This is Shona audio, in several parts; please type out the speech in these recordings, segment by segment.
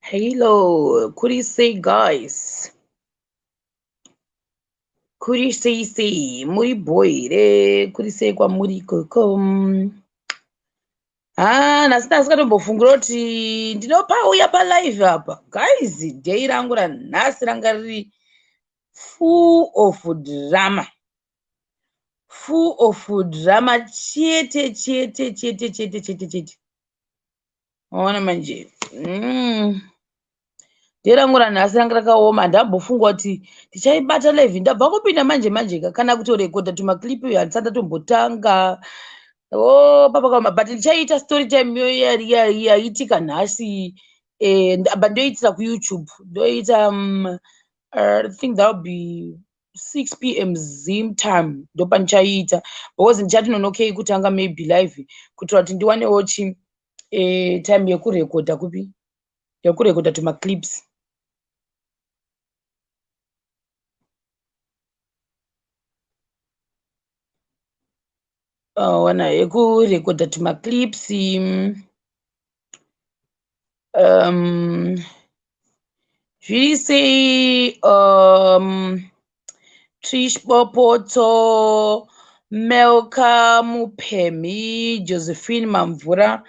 Hello, kuri sei guys? Kuri sei sei? Muri bho here? Kuri sei kwamuri ikoko? Ah, nhasi ndasikatombofungira kuti ndinopauya palive apa. Guys, day rangu ranhasi ranga riri full of drama. Full of drama chete chete chete chete chete chete. Waona manje. Day rangu ranhasi ranga rakaoma, handambofunga kuti tichaibata live. Ndabva kupinda manje manje ka, kana kutorekodha tumaclip handisati ndatombotanga. Oh, papa, but ndichaita story time yaitika nhasi, but ndoitira kuYouTube. Ndoita I think that will be 6 p.m. Zim time, ndopandichaiita, because ndichati nonokei kutanga maybe live kuitira kuti ndiwanewo chi time yekurekodha, kupi, yekurekodha tumaclips. Wana yekurekodha tumaclips. Zviri sei? Trish Bopoto, Melka Mupemi, Josephine Mamvura,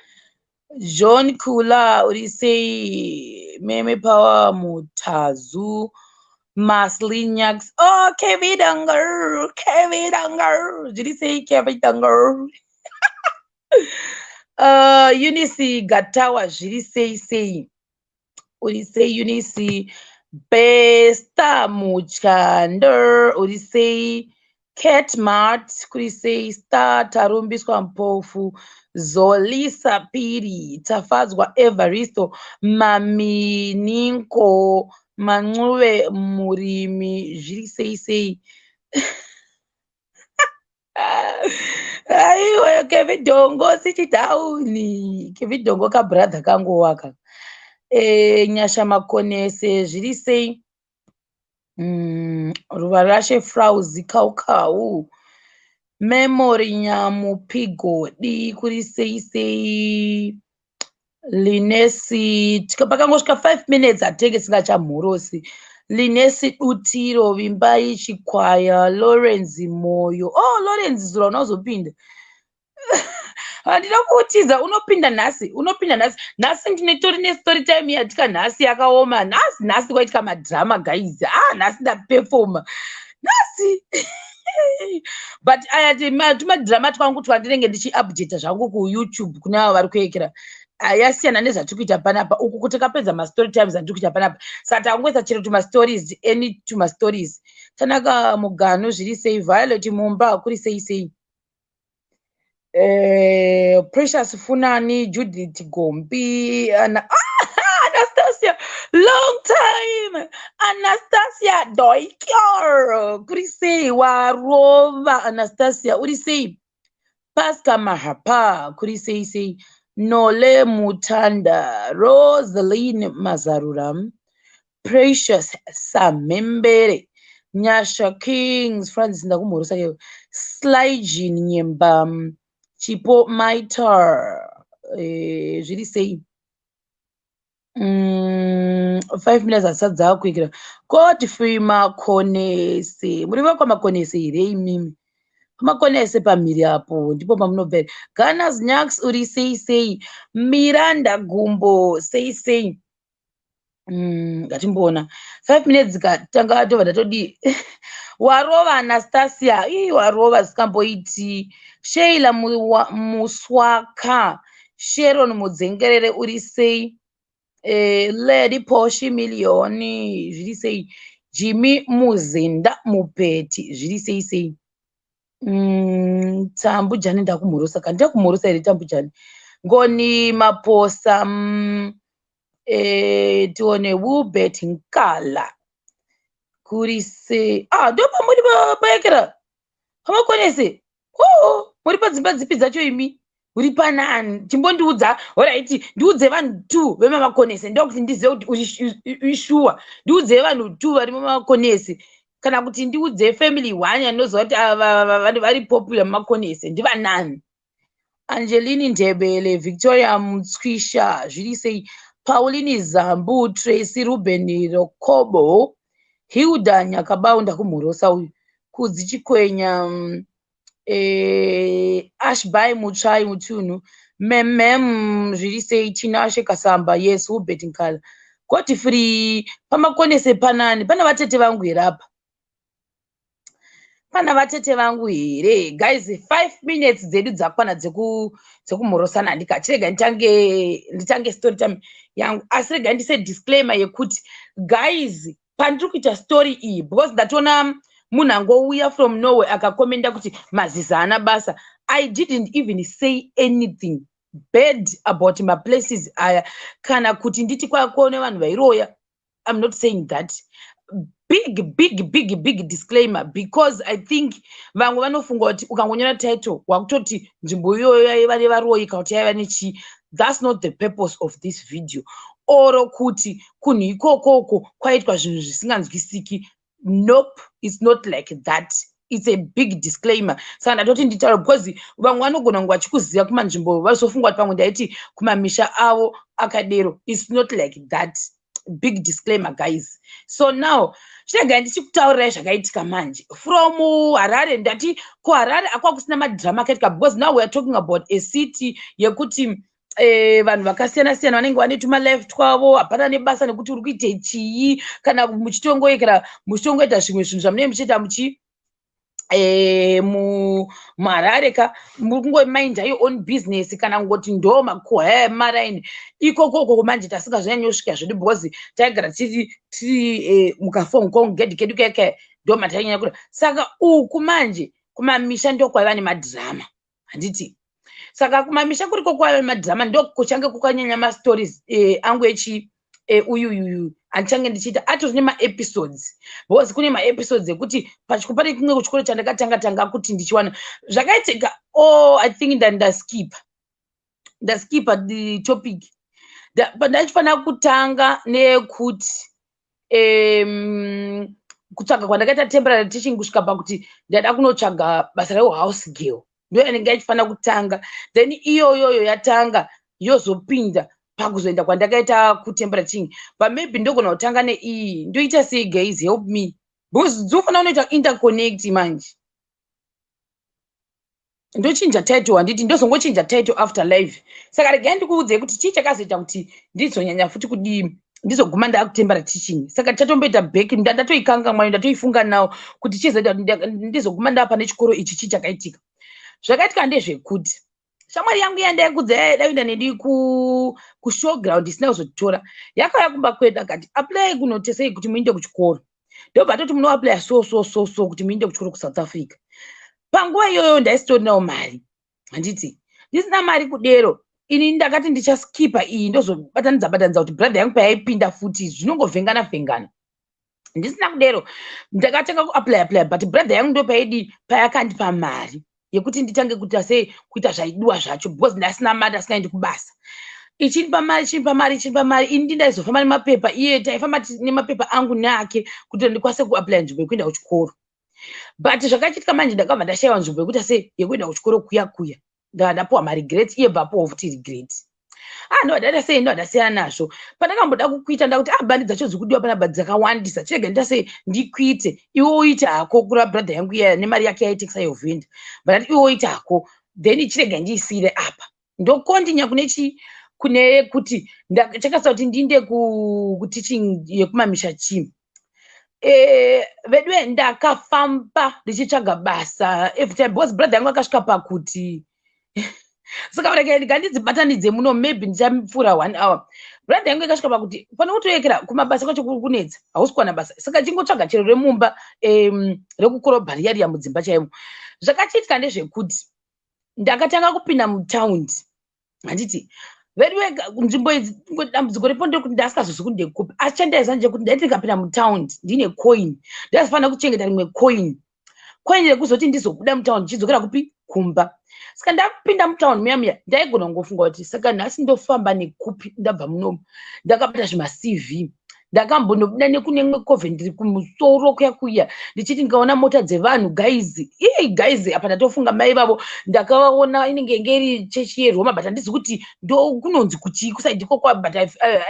John Kula, uri sei? Meme Power Mutazu, Maslinyax, oh, Kevin Danger, Kevin Danger, zviri sei, Kevin Danger? Eunice Gatawa, zviri sei sei? Uri sei, Eunice? Besta Muchando, uri sei? Cat Mart, kuri sei? Star Tarumbiswa Mpofu, Zolisa Piri, Tafadzwa Evaristo, Mamininko Mancuve, Murimi, zviri sei sei? Aiwa, Kevidhongo sichitauni, Kevidhongo kabrother kangu waka. Nyasha Makonese, zviri sei? Ruva rashe Frauzi Kaukau, Memory Nyamupigodi, kuri sei sei? Linesi, pakangosvika 5 minutes hatenge singachamhorosi. Linesi Dutiro, Vimbai Chikwaya, Lawrence Moyo. Oh, Lawrence, zura unozopinda, handina kutiza. Unopinda nhasi, unopinda nhasi. Nhasi ndinetori nestory time yatika nhasi yakaoma. Nhasi, nhasi kwaitika madrama, guys. Ah, nhasi ndapefoma nhasi, but aya tumadrama twangu twandinenge ndichiupdata zvangu kuYouTube kune avo vari kuekera yasiyana nezvatiri kuita panapa uku, kuti kapedza mastory times andiri kuita panapa. Saka tangoisa chero tumastories, any tumastories. Tanaka Mugano, zviri sei? Violet Mumba, kuri sei sei? Precious Funani, Judith Gombi, Ana, ah, Anastasia, long time. Anastasia Doikyor, kuri sei? Warova Anastasia, uri sei? Pasca Mahapa, kuri sei sei? Nole Mutanda, Rosaline Mazarura, Precious Samembere, Nyasha Kings, Francis, ndakumhorosa kewe. Slyjin Nyemba, Chipo Maitar, zviri sei? 5 minutes hasati dzakuikira. Godfrey Makonese, muri vekwamakonese here imimi? Pamakonese pamhiri apo ndipo pamunobva here? Ganas Nyax, uri sei sei? Miranda Gumbo, sei sei? Ngatimboona 5 minutes dzikatanga tobva ndatodii. Warova Anastasia, ii, warova zikamboiti. Sheila Muswaka, Sharon Mudzengerere, uri sei? Lady Poshi Millioni, zviri sei? Jimmy Muzinda Mupeti, zviri sei sei? Tambujani, ndakumhorosa ka, ndakumhorosa here Tambujani? Ngoni Maposa, tione Wilbert Nkala, kuri sei? Ah, ndopamuri paekera pamakonese. Oo, muri padzimba dzipi dzacho imi? Uri panani? Chimbondiudza. Alright, ndiudze vanhu two vemamakonese, ndokuti ndizive kuti uri shuwa. Ndiudze vanhu two vari mumamakonese, kana kuti ndiudze family one yandinoziva kuti ava vari popular mumakonese, ndivanani? Angeline Ndebele, Victoria Mutswisha, zviri sei? Pauline Zambu, Tracy Ruben Rokobo, Hilda Nyakabau, ndakumhorosa uyu, Kudzi Chikwenya, Ashby Mutsvai Mutunhu, Memmem, zviri sei, Tinashe Kasamba, yes, Hubert Nkala, Godfrey Pamakonese. Panani pana vatete vangu here apa? Pana vatete vangu here? Guys, 5 minutes dzedu dzakwana dzekumhorosana. Handika chirega nditange story time yangu, asi rega ndise disclaimer yekuti, guys, pandiri kuita story iyi, because ndatoona munhu angouya from nowhere akakomenda kuti maziza haana basa. I didn't even say anything bad about maplaces aya, kana kuti nditi kwakone vanhu vairoya. I'm not saying that. Big, big, big, big disclaimer, because I think vamwe vanofunga kuti ukangonyora title wakutoti nzvimbo iyoyo yaiva nevaroyi kana kuti yaiva nechii. That's not the purpose of this video, or kuti kunhu ikokoko kwaitwa zvinhu zvisinganzwisiki. Nope, it's not like that. It's a big disclaimer. Saka ndatoti nditaura because vamwe vanogona kunge vachikuziva kumanzvimbo, vazofunga kuti pamwe ndaiti kumamisha avo akadero. It's not like that. Big disclaimer, guys. So now chiregai ndichikutaurirai zvakaitika manje from Harare. Ndati kuHarare akwa kusina madhirama akaitika, because now we are talking about a city yekuti vanhu vakasiyana siyana vanenge vane tumalife twavo. Hapana nebasa nekuti uri kuite chii, kana muchitongoekera, muchitongoita zvimwe zvinhu zvamunenge muchiita muchi muHarare ka, muri kungominda your own business, kana kungoti ndo makuhwa emaraini ikokoko. Manje tasingazonyanyosvika zvedu because taigara tiri mukafongkong gedhi kedu keke, ndo matainyanya kuda. Saka uku manje kumamisha ndokwaiva nemadhirama, handiti? Saka kumamisha kuriko kwaiva nemadhirama, ndokuchange kukanyanya mastories angu echi uyuyuyu handichange ndichiita atori nemaepisodes, because kune maepisodes ekuti pane kumwe kuchikoro chandakatanga tanga kuti ndichiwana zvakaitika. Oh, I think ndaskipa the topic. Ndachifanira kutanga neyekuti kutsvaga kwandakaita temporary teaching kusvika pakuti ndada kunotsvaga basa rehouse girl. Ndo yanenge yachifanira kutanga, then iyoyoyo yatanga, yozopinda pakuzoenda kwandakaita kutemporary teaching. But maybe ndogona kutanga neiyi. Ndoita sei, guys? Help me, because dzofanira kunoita interconnect. Manje ndochinja title, handiti? Ndozongochinja title after live. Saka regai ndikuudzei kuti chii chakazoita kuti ndizonyanya futi kudii, ndizoguma ndaakutemporary teaching. Saka tichatomboita back. Ndatoikanga mwayo, ndatoifunga nawo kuti chizoita kuti ndizoguma ndaa pane chikoro ichi. Chii chakaitika? Zvakaitika ndezvekuti shamwari yangu yandaikudza yaida kuenda nedi kushowground, isina kuzotitora, yakauya kumba kwedu akati, "Apply kunotesei kuti muinde kuchikoro." Ndobva toti, "Munoapplya so so so so kuti muinde kuchikoro kuSouth Africa." Panguva iyoyo ndaisitorinawo mari, handiti? Ndisina mari kudero, ini ndakati ndichaskipa iyi, ndozobatanidza batanidza kuti brother yangu payaipinda futi zvinongovhengana vhengana. Ndisina kudero, ndakatanga kuapply apply, but brother yangu ndo paidi payakandipa mari yekuti nditange kuita sei, kuita zvaidiwa zvacho, because ndasina mari, asingaendi kubasa. Ichinipa mari, ichinipa mari, ichinipa mari. Ini ndaizofamba nemapepa, iye taifamba nemapepa angu neake kuti ndikwanise kuapplya nzvimbo yekuenda kuchikoro. But zvakachitika manje, ndakabva ndashayiwa nzvimbo yekuita sei, yekuenda kuchikoro kuya kuya. Ndava ndapiwa maregret, iye bva apiwa futi regret. Ah, ndobva ndaita sei, ndobva ndasiyana nazvo. Pandakamboda kukuita, ndakuti, "Ah, bandi dzacho dziri kudiwa panapa dzakawandisa, chirega ndita sei, ndikuite, iwe uite hako." Kura brother yangu iya nemari yake yaitekisa yovhenda, but ndati, "Iwe uite hako, then chirega ndiisire apa." Ndokondinya kune chi kune kuti chakasa kuti ndiinde kuteaching yekumamisha chii. Veduwe, ndakafamba ndichitsvaga basa every time, because brother yangu akasvika pakuti, saka rega ngandidzibatanidze muno, maybe ndichamupfuura one hour. Brother yangu ikasvika pakuti pane kutoyekera kumabasa kwacho kuri kunetsa, hausi kuwana basa, saka chingotsvaga chero remumba, rekukorobha riya riya mudzimba chaimo. Zvakachiitika ndezvekuti ndakatanga kupinda mutaundi, handiti? Veduwe, nzvimbo idzi, dambudziko ripo ndekuti ndasikazozi kuti ndekupi, asi chandaiziva ndechekuti ndaiti ndikapinda mutaundi ndine coin, ndaizofanira kuchengeta rimwe coin rekuzoti ndizobuda mutaundi ndichidzokera kupi? Kumba. Saka ndakupinda mutaundi muya muya, ndaigona kungofunga kuti, "Saka nhasi ndofamba nekupi ndabva munomu?" Ndakabata zvimaCV. Ndakambonobuda nekune imwe Coventry kumusoro kuya kuya, ndichiti ndikaona mota dzevanhu, guys, ii guys, apa ndatofunga mai vavo. Ndakavaona, inenge inge iri chechi yeRoma, but handizi kuti ndo kunonzi kuchii kuside ikoko, but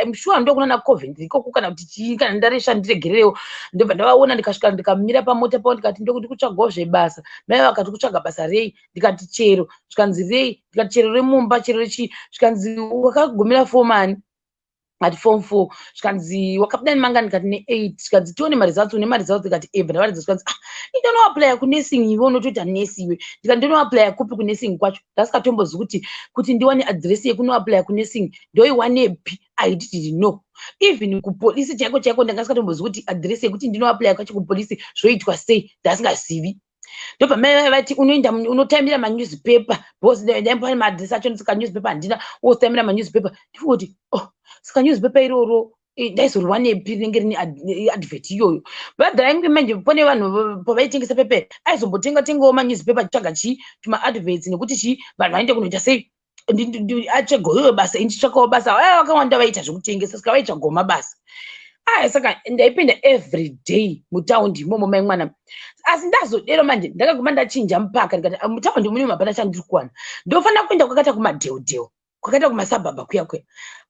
I'm sure ndokunana Coventry ikoko kana kuti chii. Kana ndaresva, ndiregererewo. Ndobva ndavaona, ndikasvika, ndikamira pamota pavo, ndikati, "Ndokuti kutsvagawo zvebasa." Mai vakati, "Kutsvaga basa rei?" Ndikati, "Chero." Zvikanzi, "Rei?" Ndikati, "Chero remumba, chero rechii." Zvikanzi, "Wakagumira form ani?" Ati, "Form 4." Zvikanzi, "Wakabuda nemangani?" Ndikati, "Ne8." Zvikanzi, "Tione maresults, une maresults?" Ndikati, "Ebva." Ndavaridza. Zvikanzi, "Ah, indonoapplya kunursing iwe, unotoita nesi iwe." Ndikati, "Ndinoapplya kupi kunursing kwacho?" Ndasikatombozi kuti ndiwane address yekunoapplya kunursing ndoiwanepi. I didn't know. Even kupolisi chaiko chaiko, ndanga kuti address yekuti ndinoapplya kwacho kupolisi zvoitwa sei, ndasingazivi. Ndobva mai vaya vati, "Unoenda unotamira manewspaper," because ndaimboane maaddress acho, saka newspaper handina, wotamira manewspaper. Ndifunga kuti, oh, saka newspaper iroro ndaizoriwanepi rinenge rine advert iyoyo? Vadhara manje, pane vanhu pavaitengesa pepe, aizombotenga tengawo manewspaper achitsvaga chii, tumaadverts, nekuti chii, vanhu vaende kunoita sei, atsvagawo iyoyo basa, indichitsvakawo basa. Vaya vakawanda vaita zvekutengesa, saka vaitsvagawo mabasa aya. Saka ndaipinda every day mutaundi imomo, mai mwana. Asi ndazodero manje, ndakaguma ndachinja mupaka. Ndikati, "Ah, mutaundi muno hapana chandiri kuwana, ndofanira kuenda kwakaita kumadheudheu, kwakaita kumasabhabha kuya kuya."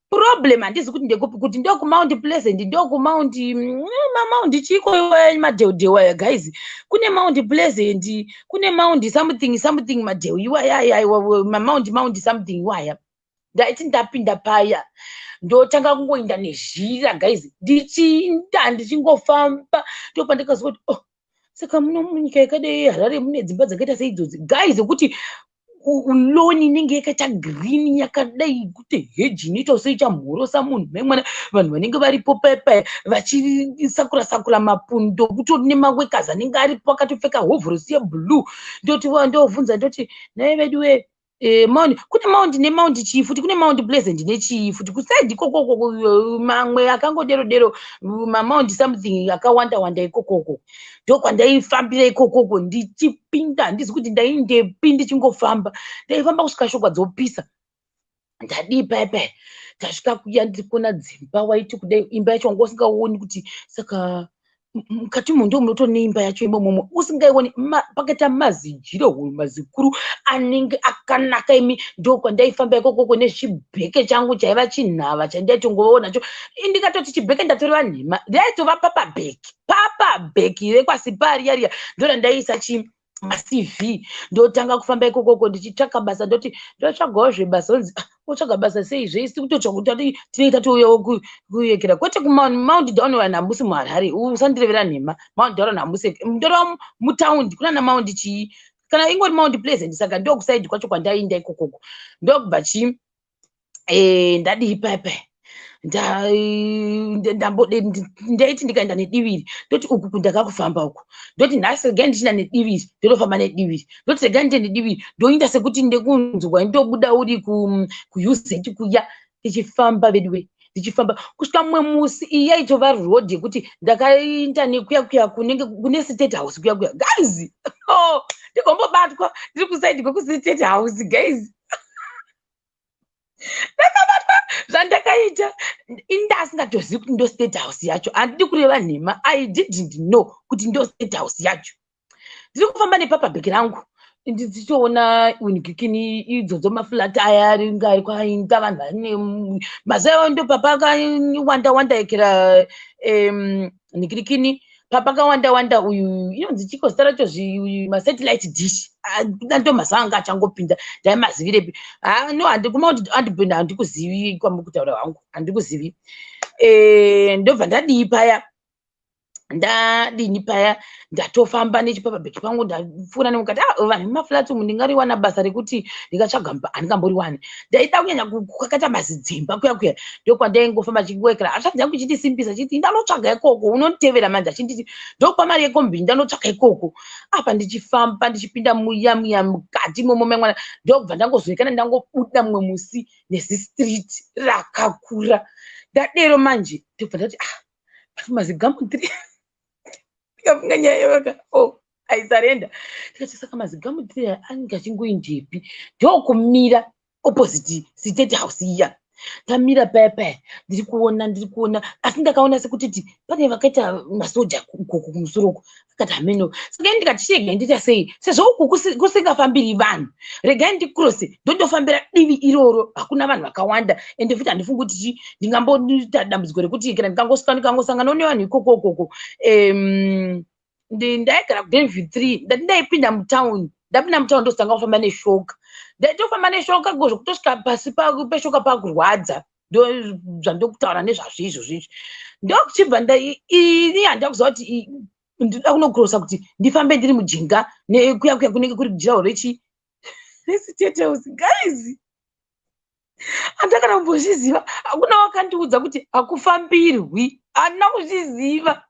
Problem, handizi kuti ndekupi, kuti ndokuMount Pleasant, ndokuMount maMount chiko madheudheu aya, guys. Kune Mount Pleasant, kune Mount something something, madheu iwaya, maMount Mount something iwaya. Ndaiti ndapinda paya, ndotanga kungoinda nezhira, guys, ndichiinda, ndichingofamba, ndopandikazwa kuti, oh, saka muno munyika yakadai Harare mune dzimba dzakaita seidzodzi, guys, yekuti lawn inenge yakaita green yakadai, kuti hedge inoita seichamhorosa munhu, maimwana. Vanhu vanenge varipo paipai vachisakura sakura mapundo, kutori nemaworkers anenge aripo akatopfeka hovhorosi yeblue. Ndoti ndovhunza, ndoti, "Nai vedu we, Mount, kune Mount neMount chii futi, kune Mount Pleasant nechii futi kuside ikokoko, mamwe akangodero dero, maMount something akawanda wanda ikokoko." Ndokwandaifambira ikokoko, ndichipinda, handizi kuti ndaindepi, ndichingofamba. Ndaifamba kusvika shokwa dzopisa. Ndadii paipai, ndasvika kuya, ndiri kuona dzimba, waiti kudai imba yacho wanga usingaoni kuti saka mukati umu ndo munotori neimba yacho imomomo, usingaioni. Pakaita mazijiro mazikuru anenge akanaka imi. Ndokwandaifamba ikokoko nechibheke changu chaiva chinhava chandaitongovawo nacho. Ndikatoti chibheke, ndatoreva nhema, ndaitova paper bag, paper bag rekwasipa riya riya, ndorandaiisa chi maCV. Ndotanga kufamba ikokoko ndichitsvaka basa. Ndoti, "Ndotsvagawo zvebasa." Onzi, "Ah, otsvaga basa sei zveisi kutotsvaga kuti tinenge tatouyawo kuyekera?" Kwete kuMount Down, vanhu hamusi muHarare, usandirevera nhema. Mount Down hamusi, ndoreva mutaundi kunana Mount chii, kana ingori Mount Pleasant. Saka ndokuside kwacho kwandainda ikokoko. Ndokubva chii, ndadii paipai, ndaiti ndikaenda nediviri, ndoti uku ndakakufamba uku, ndoti nhasi regai ndichienda nediviri, ndotofamba nediviri. Ndoti regai ndiende nediviri, ndoinda sekuti ndekunzwa ndobuda uri kuUZ kuya. Ndichifamba veduwe, ndichifamba kusvika mumwe musi, iyi yaitova road yekuti ndakaenda nekuya kuya kunenge kune State House kuya kuya, guys. Oh, ndigombobatwa ndiri kuside kwekuState House, guys. Ndakabatwa zvandakaita, indasingatozivi kuti ndo State House yacho. Handidi kureva nhema, I didn't know kuti ndo State House yacho. Ndiri kufamba nepaper bag rangu, ndichitoona unikikini idzodzo, maflat aya aringe ari kwainga vanhu vane mazuva iwayo. Ndo papakawanda wanda ekera nikirikini, papakawanda wanda uyu inonzi chiko zita racho, masatellite dish, ndo mazuva anga achangopinda. Ndaimazivirepi? No, handikumakuti andipinda, handikuzivi kwamuri kutaura hangu, handikuzivi. Ndobva ndadii paya, ndadini paya, ndatofamba nechipaper bag pangu, ndapfuura nemukati. Ah, vanhu vemaflats umu, ndingariwana basa rekuti ndingatsvaga mba, handingamboriwani. Ndaida kunyanya kwakaita mazidzimba kuya kuya, ndokwandaingofamba chiwekera. Hanzvadzi yangu ichindisimbisa chiti, "Ndanotsvaga ikoko, unonditevera manje." Achinditi, "Ndokupa mari yekombi, ndanotsvaga ikoko." Apa ndichifamba, ndichipinda muya muya mukati imomo memwana, ndokubva ndangozoekana ndangobuda mumwe musi nezistreet rakakura. Ndadero manje, ndobva ndati, "Ah, but mazigumtree." Ndikafunga nyaya yevaka, oh, I surrender. Ndikati, "Saka mazigumtree aya anenge achingoindepi?" Ndokumira opposite State House iya. Ndamira paya paya, ndiri kuona, ndiri kuona, asi ndakaona sekuti ti pane vakaita masoja ukoko kumusoro uko, akati hameno. Saka ini ndikati, "Chiregai ndiita sei, sezvo uku kusingafambiri vanhu, regai ndikrose, ndondofambira divi iroro, hakuna vanhu vakawanda." Ende futi handifungi kuti chi ndingamboita dambudziko rekuti kana ndikangosvika ndikangosanganawo nevanhu ikoko ukoko. Ndaigara kuGlenview 3. Ndati ndaipinda mutauni, ndapinda mutauni, ndozotanga kufamba neshoka. Ndaitofamba neshoka zvekutosvika pasi peshoka pakurwadza. Ndo zvandokutaura nezvazvo izvozvo izvi. Ndokuchibva ini handida kuziva kuti ndinoda kunokrosa kuti ndifambe ndiri mujinga nekuya kuya kunenge kuri kujirawo rechi reState House. Guys, handakana kumbozviziva. Hakuna wakandiudza kuti hakufambirwi, handina kuzviziva.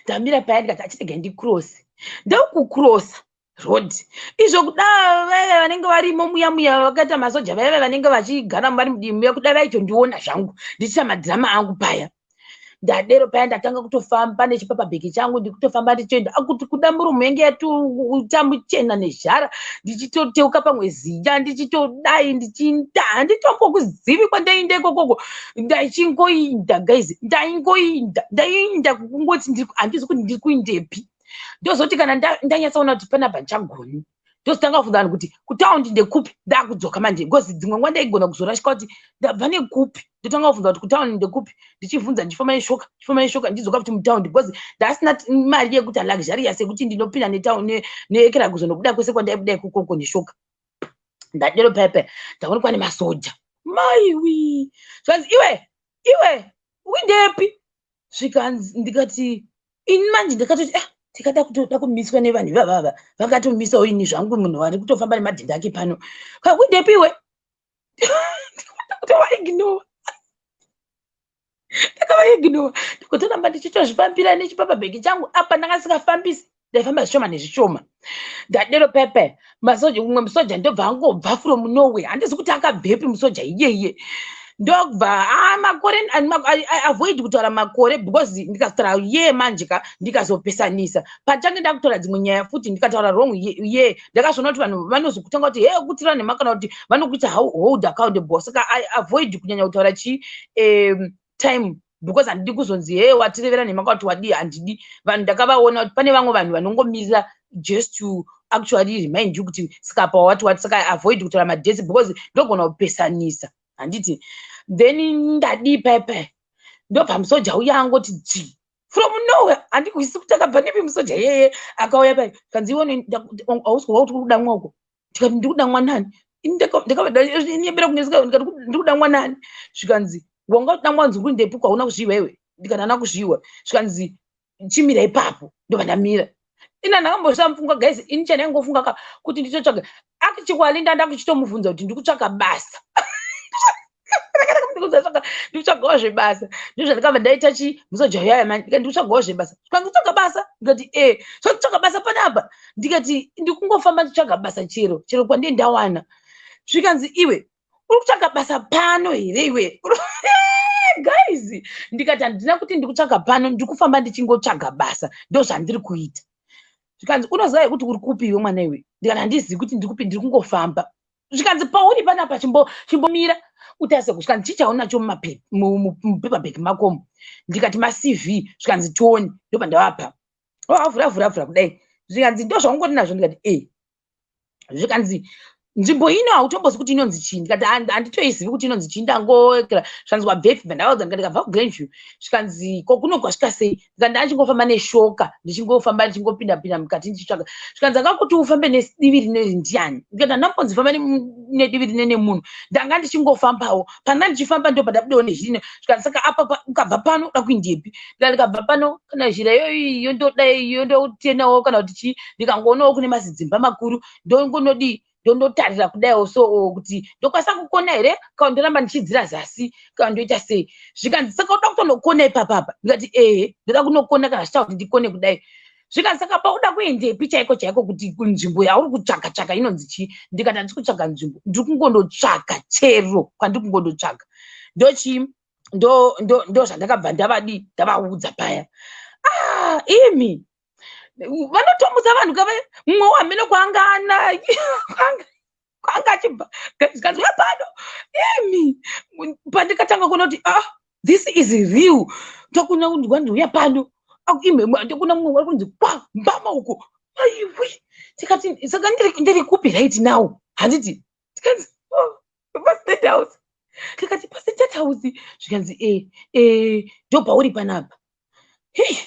Ndamira paya, ndikati, "Achitega ndikrosi." Ndokukrosa road izvo, kuda vaiva vanenge varimo muya muya, vakaita masoja vaiva vanenge vachigara vari mudivi muya, kuda vaitondiona zvangu ndichiita madhirama angu paya. Ndadero paya, ndatanga kutofamba nechipapabheki changu, ndikutofamba ndichienda, akuti kuda muromo yange yatoita muchena nezhara, ndichitoteuka pamwe ziya, ndichitodai, ndichinda, handitombokuzivi kwandainda ikokoko. Ndaichingoinda, guys, ndaingoinda, ndainda kungoti handizi kuti ndiri kuindepi. Ndozoti kana ndanyatsaona kuti panapa ndichagoni, ndozotanga kubvunza vanhu kuti kutaundi ndekupi. Ndakudzoka manje, because dzimwe nguva ndaigona kuzorashika kuti ndabva nekupi. Ndotanga kubvunza kuti kutaundi ndekupi, ndichibvunza, ndichifamba neshoka, ndichifamba neshoka, ndichidzoka futi mutaundi, because ndasina mari yekuti luxurious yekuti ndinopinda netauni neekera kuzonobuda kwese kwandaibuda ikokoko neshoka. Ndadero paya paya, ndaonekwa nemasoja. Maiwi, zvanzi, "Iwe, iwe, uindepi?" Zvikanzi, ndikati ini manje ndakatoti, "Ah, tikada kutoda kumiswa nevanhu ivavava, vakatomisawo ini zvangu, munhu ari kutofamba nemadhenda ake pano. Kakuindepi iwe?" Kutovaignore, ndakavaignore, ndikotoramba ndichitozvifambira nechipapabheki changu. Apa ndanga ndisingafambisi, ndaifamba zvishoma nezvishoma. Ndadero pepe, masoja, umwe musoja ndobva angobva from nowhere, handizi kuti akabvepi musoja iyeye, ndobva makore, avoid kutaura makore, because ndikataura ye manje ka, ndikazopesanisa pachange ndakutora dzimwe nyaya futi, ndikataura wrong ye, ndakazviona kuti vanhu vanozokutanga kuti, "He, kutira nhema," kana kuti vanokuita hold accountable. Saka I avoid kunyanya kutaura chi time, because handidi kuzonzi, "He, watirevera nhema," kana kuti wadii. Handidi vanhu, ndakavaona kuti pane vamwe vanhu vanongomirira just to actually remind you kuti saka pa wati wati. Saka avoid kutaura madates because ndogona kupesanisa, handiti? Then ndadii paipai, ndobva musoja uya angoti dzvi from nowhere. Handikuisi kuti akabva nepi musoja iyeye. Akauya pai, kanzi, "Iwone, hausi kuva kuti uri kudamwa uko?" Ndikati, "Ndiri kudamwa nani?" Ndakanyembera kuneseka, ndikati, "Ndiri kudamwa nani?" Zvikanzi, "Wanga udamwa nzungu ndepi? Kwauna kuzviwa iwe?" Ndikati, "Hana kuzviwa." Zvikanzi, "Chimira ipapo." Ndobva ndamira. Ina ndakambozvisamufunga, guys. Ini chandaingofunga ka kuti nditotsvaga, actually ndanda kuchitomubvunza kuti ndikutsvaka basa, ndikutsvagawo zvebasa. Ndizvo ndaita chi musoja yaya mani, ndikati, "Ndikutsvagawo zvebasa." Zvikanzi, "Kutsvaga basa?" Ndikati, "E, so kutsvaga basa panapa?" Ndikati, "Ndikungofamba nditsvaga basa, chero chero kwandii ndawana." Zvikanzi, "Iwe, uri kutsvaga basa pano here iwe?" Guys, ndikati, "Handina kuti ndikutsvaga pano, ndikufamba ndichingotsvaga basa, ndo zvandiri kuita." Zvikanzi, "Unoziva kuti uri kupi iwe, mwana iwe?" Ndikati, "Handizivi kuti ndiri kupi, ndiri kungofamba." Zvikanzi, "Pauri panapa, chimbomira utarise." Zvikanzi, "Chii chaunacho mupaper bag makomo?" Ndikati, "MaCV." Zvikanzi, "Tione." Ndobva ndavapa, avhura vhura vhura kudai. Zvikanzi, "Ndo zvaungori nazvo?" Ndikati, "E." Zvikanzi, "Nzvimbo ino hautombozi kuti inonzi chii?" Ndikati, "Handitoizivi kuti inonzi chii, ndangokera." Zvikanzi, "Wabvepi?" Bva ndavaudza, ndikati, "Ndakabva kuGlenview." Zvikanzi, "Ko kuno kwasvika sei?" Ndikati, "Ndachingofamba neshoka, ndichingofamba, ndichingopinda pinda mukati ndichitsvaga." Zvikanzi, "Akakuti ufambe nedivi rineri ndiani?" Ndikati, "Handambonzi famba nedivi rine nemunhu, ndanga ndichingofambawo. Panda ndichifamba ndo pandabudawo nezhira." Zvikanzi, "Saka apa ukabva pano uda kuindepi?" Ndikati, "Ndikabva pano, kana zhira iyoyi yondodai yondotenawo, kana kuti chii, ndikangoonawo kune mazidzimba makuru, ndongonodii, ndondotarira kudaiwo so kuti ndokwanisa kukona here, kana ndoramba ndichidzira zasi, kana ndoita sei?" Zvikanzi, "Saka uda kutonokona ipapapa?" Ndikati, "Ehe, ndoda kunokona, kana zvichita kuti ndikone kudai." Zvikanzi, "Saka pauda kuendepi chaiko chaiko, kuti nzvimbo yauri kutsvaka tsvaka inonzi chii?" Ndikati, "Handisi kutsvaga nzvimbo, ndiri kungondotsvaka chero kwandiri kungondotsvaga." Ndochii, ndo zvandakabva ndavadi, ndavaudza paya. Ah, imi, vanotomutsa vanhu kava mumwe wamene kwaangana kwanga Kwanga achibva zvikanzi, "Uya pano." Imi, pandikatanga kuona kuti, ah, this is real, ndakuna kunzi, "Uya pano." Imwe ndakuna mumwe wari kunzi kwa mbama uko. Aiwe, tikati, "Saka ndiri kupi right now?" Handiti tikanzi, "Oh, paState House." Tikati, "PaState House?" Zvikanzi, "E, ndo pauri panapa." Hei,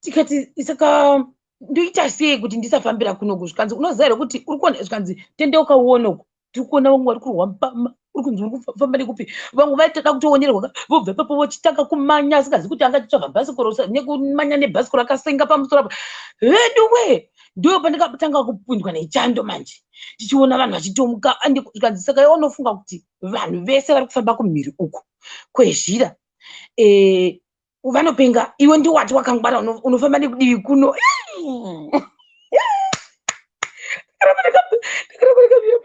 tikati, "Saka ndoita sei kuti ndisafambira kunoku?" Zvikanzi, "Unoziva here kuti uri kuona?" Zvikanzi, "Tendeuka uone uku, tiri kuona vamwe vari kurwa mbama. Uri kunzi uri kufamba nekupi?" Vamwe vaitoda kutoonerwa, vobva ipapo vochitanga kumanya, asingazivi kuti angachitsvaga bhasikoro nekumanya nebhasikoro akasenga pamusoro apa. Vedu we, ndo pandakatanga kupindwa nechando manje, tichiona vanhu vachitomuka. Zvikanzi, "Saka iwe unofunga kuti vanhu vese vari kufamba kumhiri uku kwezhira vanopenga? Iwe ndiwati wakangwara unofamba nekudivi kuno." Ndakaramba ndakamira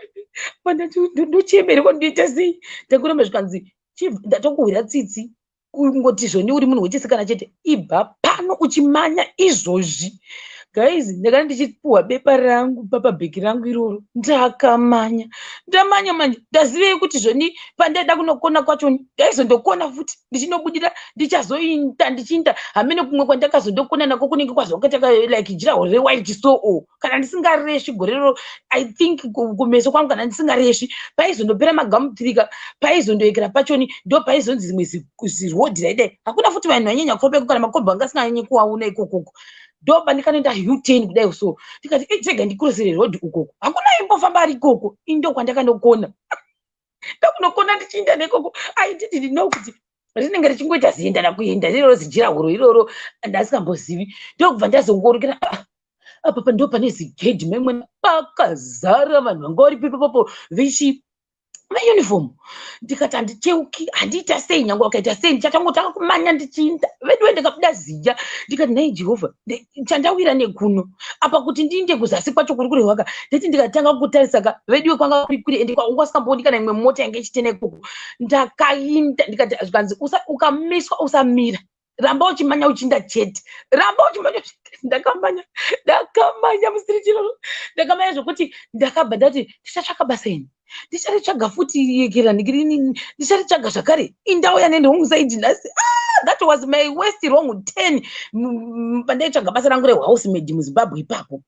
pandati, "Ndochemerwa, ndoita sei?" Ndakuramba. Zvikanzi, "Ndatokuhwira tsitsi kungoti zvoni uri munhu wechisikana chete. Ibva pano uchimanya izvozvi." Guys, ndakanga ndichipuhwa bepa rangu papabheki rangu iroro. Ndakamanya, ndamanya manje. Ndazivei kuti zvoni pandaida kunokona kwachoni, ndaizondokona futi ndichinobudira, ndichazoinda ndichiinda hamene kumwe kwandakazondokona nako kunenge kwazwakaita like jiraho rewhite. So o kana ndisingaresvi gore rero, I think kumeso kwangu, kana ndisingaresvi, paizondopera maGumtree, paizondoekera pachoni, ndo paizonzi zimwe zirodhi raidai. Hakuna futi vanhu vanyanya kufamba iko, kana makombi anga asinganyanyi kuwaona ikokoko. Ndo pandikanoenda U10 kudai so, ndikati, "Rega ndikurosere rodhi ukoko, hakuna imbofamba ari ikoko." Indo kwandakandokona, ndakunokona ndichiinda nekoko. I didn't know kuti rinenge richingoita zienda nakuenda riroro zijira huro iroro, ndasingambozivi. Ndokubva ndazongorukira, "Ah, apa pa ndo pane zigedhi memwe." Pakazara vanhu vanga varipo ipapapo vechi veuniform. Ndikati, "Handicheuki, handiita sei, nyange wakaita sei, ndichatangotanga kumanya ndichiinda." Veduwe, ndikabuda ziya. Ndikati, "Nhai Jehovha, chandawira nekuno apa kuti ndiinde kuzasi kwacho kuri kurehwaka." Ndati ndikatanga kutarisaka, veduwe, kwanga kuri kure, ende kwanga kusingambooni kana imwe mota yange ichitena ikoko. Ndakainda, ndikati, zvikanzi, "Ukamiswa usamira, ramba uchimanya uchiinda chete, ramba uchimanya." Ndakamanya, ndakamanya musiri chiroro, ndakamanya zvokuti ndakabva ndati, "Ndichatsvaka basa ini, ndicharitsvaga futi yekeranikirini, ndicharitsvaga zvakare." Indauya newrong side nhasi. Ah, that was my worst wrong turn pandaitsvaga basa rangu rehousemaid muZimbabwe. Ipapo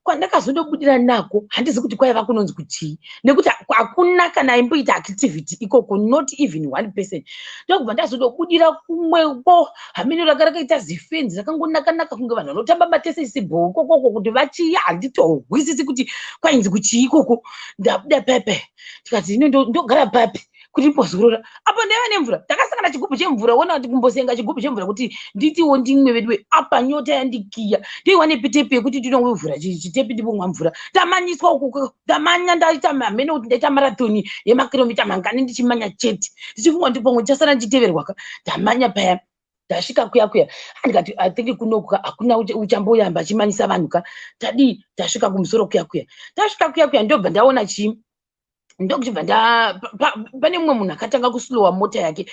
kwandakazondobudira nako, handizi kuti kwaiva kunonzi kuchii, nekuti hakuna kana aimboita activity ikoko, not even one person. Ndokubva ndazondobudira kumweko, hameno ranga rakaita zifenzi rakangonaka-naka kunge vanhu vanotamba matennis ball ikokoko kuti vachiya. Handitohwisisi kuti kwainzi kuchii ikoko. Ndabuda pepe, tikati, "Ino ndogara papi kuti ndimbozorora?" Apo ndaiva nemvura, ndakasangana chigubhu chemvura. Ona kuti kumbosenga chigubhu chemvura kuti nditiwo ndimwe. Veduwe, apa nyota yandikiya. Ndoiwanepi tepi yekuti ndinomwe chitepi ndimbomwa mvura? Ndamanyiswa uku, ndamanya, ndaita hamene kuti ndaita marathon yemakiromita mangani ndichimanya chete, ndichifunga kuti pamwe ndichasara ndichiteverwaka. Ndamanya paya, ndasvika kuya kuya, ndikati, "I think kunoku hakuna uchamboyamba achimanyisa vanhu ka." Tadii, tasvika kumusoro kuya kuya, tasvika kuya kuya, ndobva ndaona chii, ndokuchibva pane mumwe munhu akatanga kuslowa mota yake.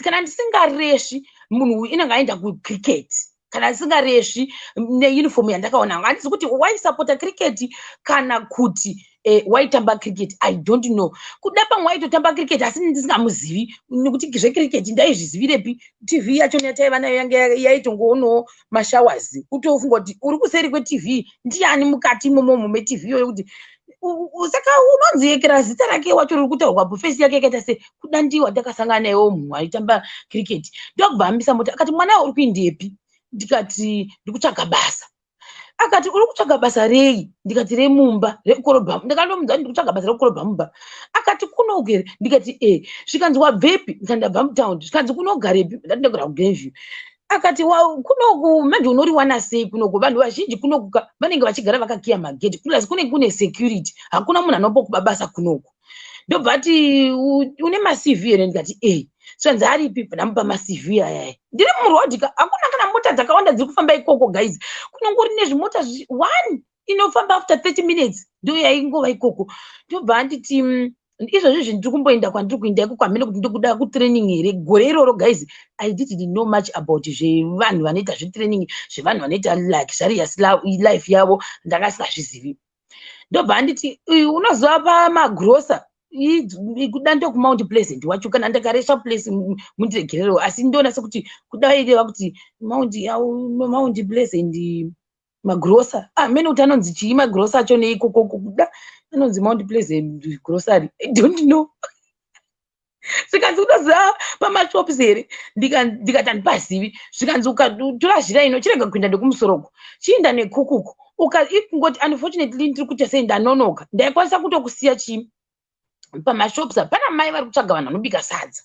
Kana ndisingaresvi, munhu uyu inenge aenda kucricket. Kana ndisingaresvi, neuniform yandakaona, handisi kuti waisapota cricket kana kuti waitamba cricket, I don't know. Kuda pamwe waitotamba cricket, asi ndisingamuzivi, nekuti zvecricket ndaizvizivirepi? TV yachona yataiva nayo yange yaitongoonawo mashowers. Kutofunga kuti uri kuseri kweTV ndiani mukati imomomo meTV iyoyo, kuti saka unonziyekera zita rake wacho riri kutaurwa, face yake yakaita sei? Kuda ndiwa ndakasangana nayewo munhu aitamba cricket. Ndokubva ambisa mota, akati, "Mwana, uri kuindepi?" Ndikati, "Ndikutsvaga basa." Akati, "Uri kutsvaga basa rei?" Ndikati, "Remumba, rekukorobha." Ndakandomudza kuti ndikutsvaga basa rekukorobha mumba. Akati, "Kunoku here?" Ndikati, "E." Zvikanzi, "Wabvepi?" Ndikati, "Ndabva mutaundi." Zvikanzi, "Kunogarepi?" Ndati, "Ndagara kuGlenview." Akati, "Kunoku manje unoriwana sei kunoku? Vanhu vazhinji kunoku vanenge vachigara vakakiya magedhi, plus kunenge kune security, hakuna munhu anombokuba basa kunoku." Ndobva ati, "Une maCV here?" Ndikati, "E." Zvanzi, "Aripi?" Ndamupa maCV ayaya. Ndiri murodhi, hakuna kana mota dzakawanda dziri kufamba ikoko guys, kunongori nezvimota one inofamba after 30 minutes, ndo yaingova ikoko. Ndobva anditi, "Izvozvi ndiri kumboenda kwandiri kuenda ikoko, hamene kuti ndikuda kutraining here." Gore iroro guys, I didn't know much about zvevanhu vanoita zvetraining, zvevanhu vanoita luxurious life yavo, ndanga singazvizivi. Ndobva anditi, unoziva pamagrosa kuda ndokuMount Pleasant wacho. Kana ndakaresva place, mundiregererewo, asi ndoona sekuti kuda ireva kuti Mount Pleasant magrosa. Ah, mene kuti anonzi chii magrosa acho neikokoko? Kuda anonzi Mount Pleasant Grocery, I don't know. Zvikanzi, unoziva pamashops here? Ndikati handipazivi. Zvikanzi, ukatora zhira ino, chirega kuenda nekumusoroko, chiinda nekukuku. Kungoti unfortunately ndiri kuita sei, ndanonoka. Ndaikwanisa kutokusiya chii pamashops apa, pana mai vari kutsvaga vanhu vanobika sadza.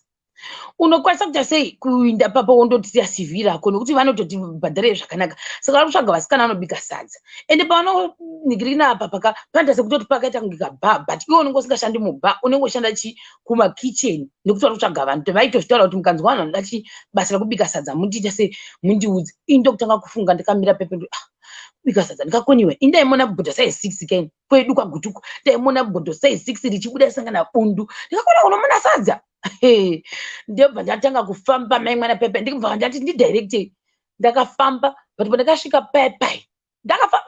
Unokwanisa kuita sei kuinda papo wondotisiya CV rako, nekuti vanototi bhadharei zvakanaka. Saka vari kutsvaga vasikana vanobika sadza. Ende pavanonhingirina apa paka panoita sekutoti pakaita kunge kabar, but iwe unenge usingashandi mubar, unenge ushanda chi kumakicheni, nekuti vari kutsvaga vanhu. Vaitozvitaura kuti mukanzwa vanhu vanoda chi basa rekubika sadza, mundiita sei, mundiudze. Ini ndokutanga kufunga ndakamira pepe, ah, kubika sadza ndikakoniwa? Indaimona bhodho size 6 kaini kwedu kwaGutuku, ndaimona bhodho size 6 richibuda risangana bundu. Ndikakona kunomona sadza? Ndobva ndatanga kufamba, mai mwana pepe. Ndikubva ndati ndidirecte. Ndakafamba, but pandakasvika pepe,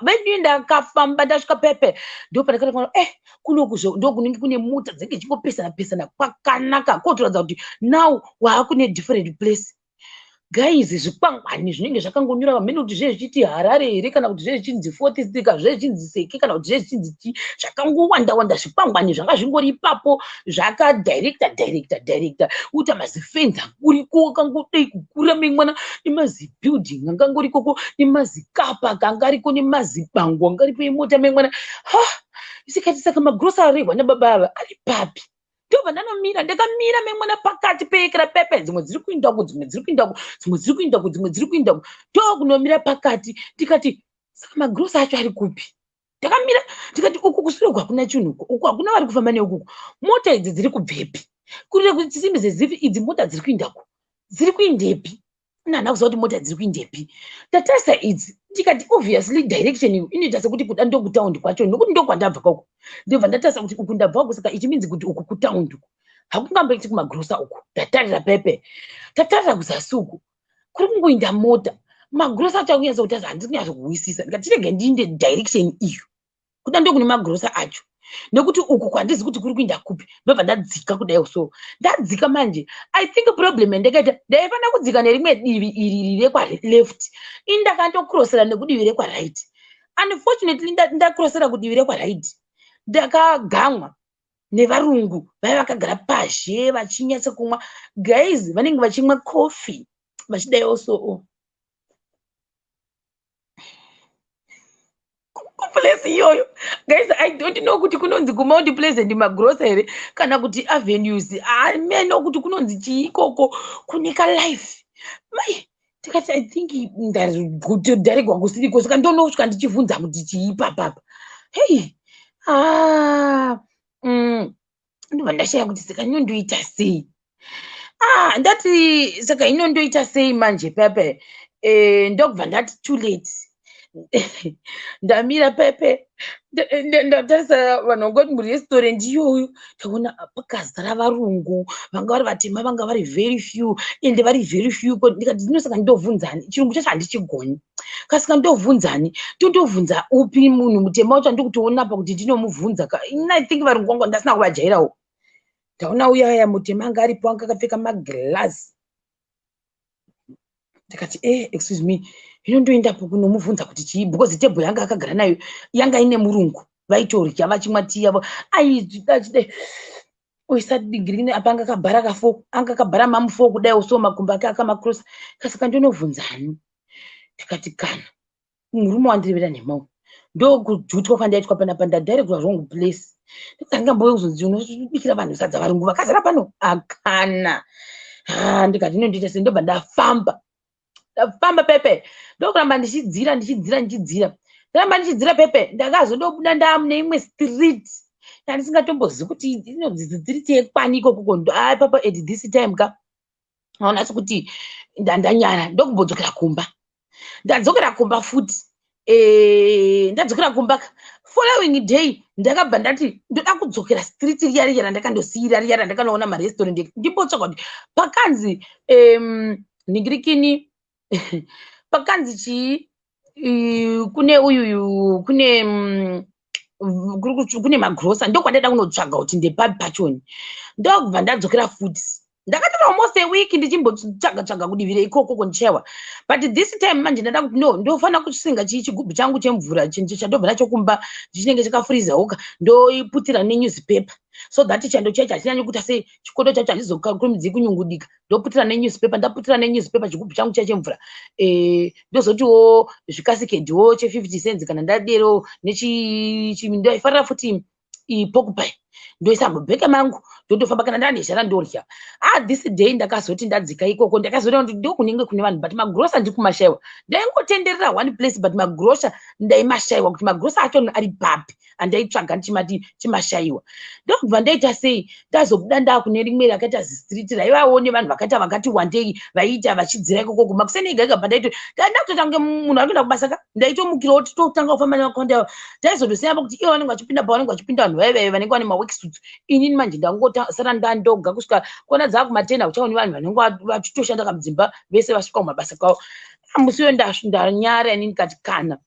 venue, ndakafamba ndasvika pepe, ndo pandakati, eh, kunoku ndo kunenge kune mota dzinenge dzichingopesana pesana kwakanaka, kotoratidza kuti now waakune different place. Guys, zvikwangwani zvinenge zvakangonyora pamhene kuti zve zvichiti Harare here, kana kuti zve zvichinzi Fourth Street, kana zve zvichinzi Seke, kana kuti zve zvichinzi chii. Zvakangowanda wanda zvikwangwani zvanga zvingori ipapo, zvakadirecta directa directa uta mazifenzi akuriko akangodei kukura mimwana, nemazibuilding angangorikoko, nemazicar park angariko, nemazibango angaripo emota memwana. Ha, isikati, saka magrosa arehwa nababa ava ari papi? Ndobva ndanomira, ndakamira memwana pakati peekera pepe. Dzimwe dziri kuindako, dzimwe dziri kuindako, dzimwe dziri kuindako, dzimwe dziri kuindako. Ndokunomira pakati, ndikati, saka magrosa acho ari kupi? Ndakamira, ndikati, uku kusure uku hakuna chinhu, uku uku hakuna vari kufamba neukuku. Mota idzi dziri kubvepi? Kurire kuti tisimbe zezivi, idzi mota dziri kuindako dziri kuindepi? Nana kuziva kuti mota dziri kuindepi. Tatarisa idzi, ndikati, obviously direction iyi inoita sekuti kuda ndokutaundi kwacho, nokuti ndokwandabva kauku. Ndobva ndatarisa kuti uku ndabva uku, saka ichi means kuti uku kutaundi uku hakungamboiti kumagrosa uku. Ndatarira pepe, tatarira kuzasi uku kuri kungoinda mota. Magrosa acho akunyatsa kutarisa, handisi kunyatsa kuhwisisa. Ndikati, rege ndiinde direction iyo, kuda ndokune magrosa acho, nekuti uku kwandizi kuti kuri kuinda kupi. Ndobva ndadzika kudai so, ndadzika manje. I think problem yandakaita, ndaifanira kudzika nerimwe divi iri rekwa left. Ini ndakandokrosera nekudivi rekwa right. Unfortunately ndakrosera kudivi rekwa right, ndakagamwa nevarungu vaiva vakagara pazhe vachinyatsa kumwa. Guys, vanenge vachimwa coffee vachidaiwo so kuplace iyoyo. Guys, I don't know kuti kunonzi kuMount Pleasant magrosa here, kana kuti avenues ameno kuti kunonzi chii ikoko kune kalife. Mai, tikati, I think ndaregwa kusiriko, saka ndonosvika ndichibvunza kuti chii papapa. Hei, ah, ndobva ndashaya kuti saka inondoita sei. Ah, ndati saka inondoita sei manje pepe? Ndokubva ndati too late, ndamira pepe, ndatarisa vanhu vangoti murestaurant iyoyo, ndaona pakazara varungu vanga vari vatema, vanga vari very few, ende vari very few. Ndikati, ndinosaka ndovhunzani? Chirungu chacho handichigoni, kasika ndovhunzani? Tondovhunza upi munhu mutema wacho andikutoona pa kuti ndinomubvunza? I think varungu vangu ndasina kuvajairawo. Ndaona uyaya mutema anga aripo, anga akapfeka maglass. Ndikati, excuse me, hino ndoendapo kunomubvunza kuti chii? Because tebhuru yanga akagara nayo yanga ine murungu, vaitorya vachimwa tii yavo. Aizvidachide oisa digirini apa, anga akabhara kafo, anga akabhara mamufo kudai so, makumbo ake akamakrosa. Kasaka ndinobvunzani? Ndikati, kana murume wandirevera nhema, ndokujutwa kwandaitwa panapa, ndadirectwa wrong place. Ndikangambouya kuzonzi unobikira vanhu sadza, varungu vakazara pano, akana. Ha, ndikati inondiita sei? Ndobva ndafamba, ndafamba pepe, ndokuramba ndichidzira, ndichidzira, ndichidzira, ndaramba ndichidzira pepe. Ndakazondobuda ndaamune imwe street yandisingatombozivi kuti inonzi street yekwani ikokoko. Papa, at this time ka, aona sekuti ndandanyara. Ndokumbodzokera kumba, ndadzokera kumba futi. Ndadzokera kumba following day, ndakabva ndati ndoda kudzokera street riya riya randakandosiyira riya randakanoona marestaurant, ndimbotsvaka kuti pakanzi ningirikini, pakanzi chii, kune uyuyu, kune Kune magrosa, ndokwandaida kunotsvaga kuti ndepapi pachoni. Ndokubva ndadzokera futi. Ndakatora almost a week ndichimbotsvaga tsvaga kudivire ikoko kondichaiwa. But this time manje ndada kuti no, ndofanira kusinga chigubhu changu chemvura chandobva nacho kumba, chinenge chakafurizawoka, ndoiputira nenewspaper so that chando chacho hachinyanyi kuita sei, chikoto chacho hachizokurumidzi kunyungudika. Ndoputira nenewspaper, ndaputira nenewspaper chigubhu changu cha chemvura, ndozotiwo zvikasikediwo che50 cents kana ndadero. Ndaifarira futi pork pie, ndoisa mubheke mangu, ndotofamba. Kana ndane ndorya. Ah, this day ndakazoti ndadzika ikoko, ndakazoona kuti ndokunenge kune vanhu, but magrosa ndiri kumashayiwa. Ndaingotenderera one place, but magrosa ndaimashayiwa kuti magrosa acho ari papi andaitsvaga ndichimati chimashayiwa. Ndokubva ndaita sei, ndazobuda ndaakune rimwe rakaita zistreet raivawo nevanhu vakaita vakati wandei vaiita vachidzira ikoko. Makuseni ega ega pandaito ndakutoita kunge munhu ari kuenda kubasa ka, ndaitomukirawo totanga kufamba nevakawanda. Taizotosiyana kuti ivo vanenge vachipinda pavanenge vachipinda, vanhu vaivaive vanenge vane maworksuits. Inini manje ndangosara ndandoga kusvika kuona dzaakumatena, uchaoni vanhu vanenge vachitoshanda kamudzimba vese vasvika kumabasa kwavo. Musi uyo ndanyara inini, ndikati kana.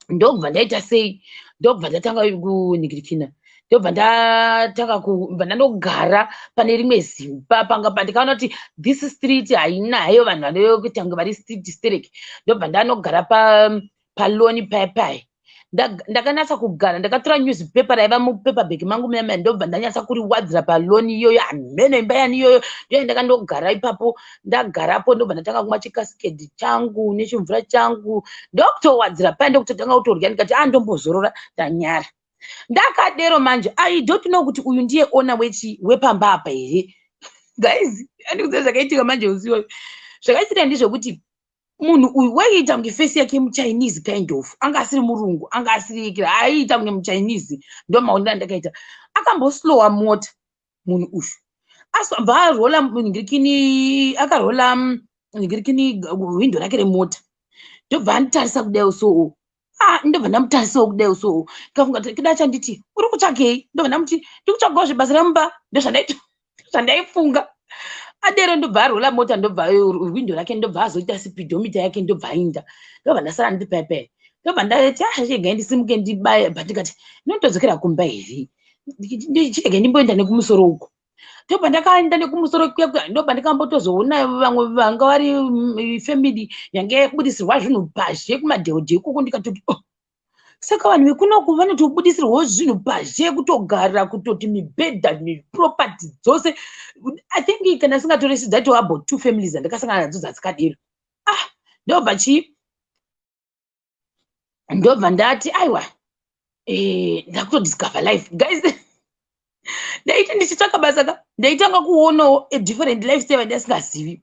Ndobva ndaita sei, ndobva ndatanga kunhingirikina, ndobva ndatanga kubva ndanogara pane rimwe zimba panga pandikaona kuti this street haina hayo vanhu vanokuita kunge vari street sterek. Ndobva ndanogara palawn paya paya. Ndakanatsa kugara, ndakatora newspaper raiva mupaperbag mangu muya, ndobva ndanyatsa kuriwadzira palawn iyoyo. Hameno imba yani iyoyo, ndoya ndakandogara ipapo. Ndagarapo, ndobva ndatanga kumwa chikasikedi changu nechimvura changu, ndokutowadzira paya, ndokutotanga kutorya. Ndikati a, ndombozorora, ndanyara. Ndakadero manje, I don't know kuti uyu ndiye owner wechi wepamba apa here. Guys, andikuziva zvakaitika manje usi iwoyo. Zvakaitika ndezvekuti munhu uyu waiita kunge face yake muChinese kind of, anga asiri murungu, anga asiri, aiita kunge muChinese, ndo maonero andakaita. Akamboslowa mota munhu uyu, abva arola ngirikini, akarola ngirikini windo rake remota, ndobva anditarisa kudai so. Ah, ndobva ndamutarisawo kudai so, kafunga kuda chanditi uri kutsvagei. Ndobva ndamuti ndikutsvagawo zvebasa remumba, ndozvandaifunga. Adero, ndobva arola mota, ndobva windo rake, ndobva azoita speedometer yake, ndobva aenda. Ndobva ndasara ndiri paipai. Ndobva ndati ah, chiregai ndisimuke ndibaye, but ndikati ndinotodzokera kumba here? Chirege ndimboenda nekumusoro uko. Ndobva ndakaenda nekumusoro kuya, ndobva ndikambotozoona vamwe vanga vari family yange yabudisirwa zvinhu pazhe kumadheodhe ikoko. Ndikatoti oh, saka vanhu vekunoku vanotobudisirwawo zvinhu pazhe, kutogara, kutoti mibhedha neproperty dzose. I think kana singatoresi dzaitova about two families andakasangana nadzo dzadzikadero. Ah, ndobva chii, ndobva ndati aiwa, ndakutodiscover life, guys. Ndaiti ndichitsvaka basa ka, ndaitanga kuonawo a different lifestyle yandasingazivi.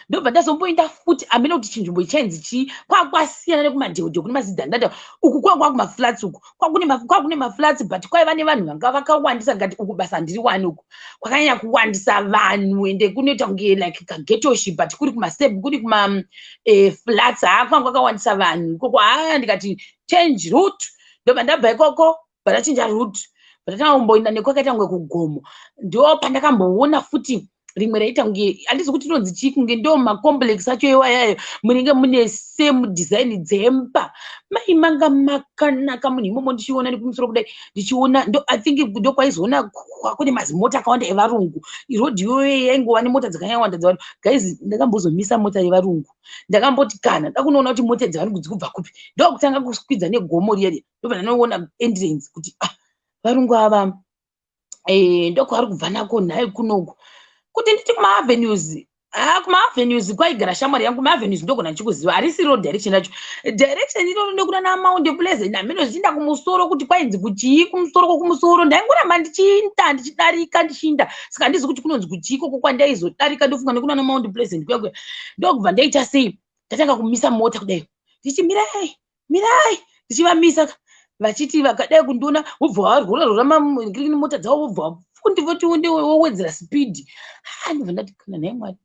Ndobva ndazomboenda futi, hamene kuti chinzvimbo chainzi chii, kwakwasiyana nekumadheodheo kune mazidhandadha uku, kwakwa kumaflats uku, kwakune maflats, but kwaiva nevanhu vanga vakawandisa. Ngati uku basa handiriwani, uku kwakanyanya kuwandisa vanhu, ende kunoita kunge like kaghettoshi, but kuri kumaseb, kuri kumaflats, haa, kwanga kwakawandisa vanhu ikoko. Haa, ndikati change route. Ndobva ndabva ikoko, bva ndachinja route, ndatanga kumboenda nekwakaita kunge kugomo. Ndo pandakamboona futi rimwe raita kunge, handisi kuti rinonzi chii, kunge ndo macomplex acho iwayayo, munenge mune same design dzemba. Mai, manga makanaka munhu imomo. Ndichiona nekumusoro kudai, ndichiona ndo, I think ndokwaizoona kune mazimota akawanda evarungu. Road iyoyo yaingova nemota dzakanyanya dzevanhu. Guys, ndakambozomisa mota yevarungu. Ndakamboti kana ndakunoona kuti mota dzevarungu dzikubva kupi, ndokutanga kukwidza negomo riya riya, ndobva ndanoona entrance kuti ah, varungu ava ndokwavari kubva nako nhai kunoku. Kuti nditi kumaavenues, ha, kumaavenues kwaigara shamwari yangu. Kumaavenues ndogona ndichikuziva, harisiro direction racho, direction iroro ndokuna naMount Pleasant, hameno zvichiinda kumusoro kuti kwainzi kuchii kumusoro kwokumusoro. Ndaingoramba ndichiinda, ndichidarika, ndichiinda, saka handizi kuti kunonzi kuchii koko kwandaizodarika. Ndofunga nekuna naMount Pleasant kuya kuya. Ndokubva ndaita sei, ndatanga kumisa mota kudai, ndichi mirai, mirai, ndichivamisa, vachiti vakadai kundiona vobva varora rora mota dzavo, vobva fundi voti wowedzera speed. Ndobva ndati kana nhai Mwari,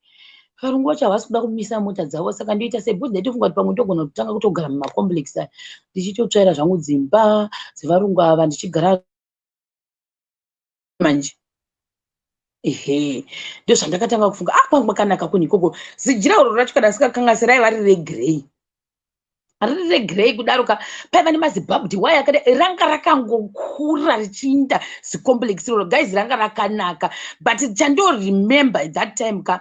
varungu vacho havasi kuda kumisa mota dzavo, saka ndoita sei? Because ndaitofunga kuti pamwe ndogona kutanga kutogara mumacomplex aya, ndichitotsvaira zvangu dzimba dzevarungu ava, ndichigara manje. Ehe, ndo zvandakatanga kufunga. Ah, kwangu kwakanaka kuni ikoko. Zijirauro racho kana sikakanganisi raiva riri regrey. Riri regrey kudaro ka, paiva nemazibhabhudi waya akadai. Ranga rakangokura richiinda zicomplex iroro, guys, ranga rakanaka. But chandoremember at that time ka,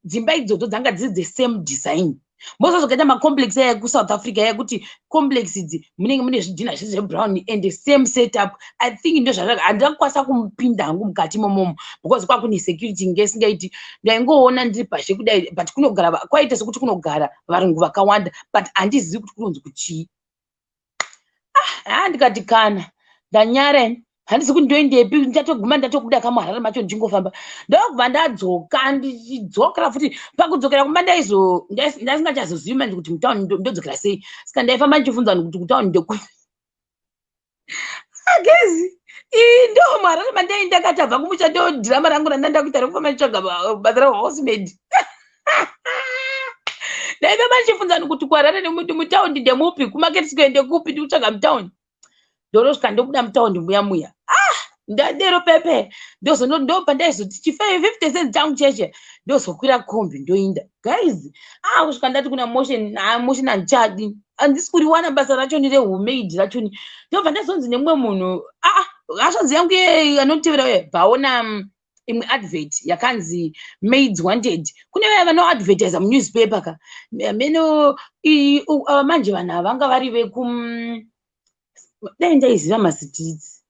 dzimba idzodzo dzanga dziri the same design. Mozozokaita macomplex aya ekuSouth Africa aya, kuti complex idzi munenge mune zvidhina zviri zvebrown and the same setup. I think ndo zvaa. Handina kukwanisa kumupinda hangu mukati momomo because kwakune security nge isingaiti. Ndaingoona ndiri pashe kudai, but kunogara kwaita sekuti kunogara varungu vakawanda, but handizivi kuti kunonzi kuchii. Ah, ndikati kana ndanyara, handisi kuti ndoendepi. Ndichatoguma ndatobuda kamuHarare macho ndichingofamba. Ndokubva ndadzoka, ndichidzokera futi. Pakudzokera kumba ndaisingachazozivi manje kuti mutauni ndodzokera sei. Saka ndaifamba ndichibvunza vanhu kuti kutauni ndekupi. Agezi iyi ndo muHarare mandai ndakati abva kumusha. Ndo dhirama rangu randanda kuita rekufamba ndichitsvaga basa rehousemaid. Ndaifamba ndichibvunza vanhu kuti kuHarare mutaundi ndemupi, kuMarket Square ndekupi, ndikutsvaga mutauni. Ndorosvika ndobuda mutaundi muya muya. Ah, ndadero pepe ndozono ndopandaizoti chi 50 cents changu cheche, ndozokwira kombi ndoinda, guys. Ah, kusvika ndati kuna Motion, ah, Motion, handichadi, handisi kuriwana basa rachoni rehumaid rachoni. Ndobva ndazonzi nemumwe munhu, ah, hasvanzi yangu anotevera uye bvaona imwe advert yakanzi "Maids wanted". Kune vaya vanoadvertisa munewspaper ka meno. Manje vanhu ava vanga vari veku dai ndaiziva mastreets,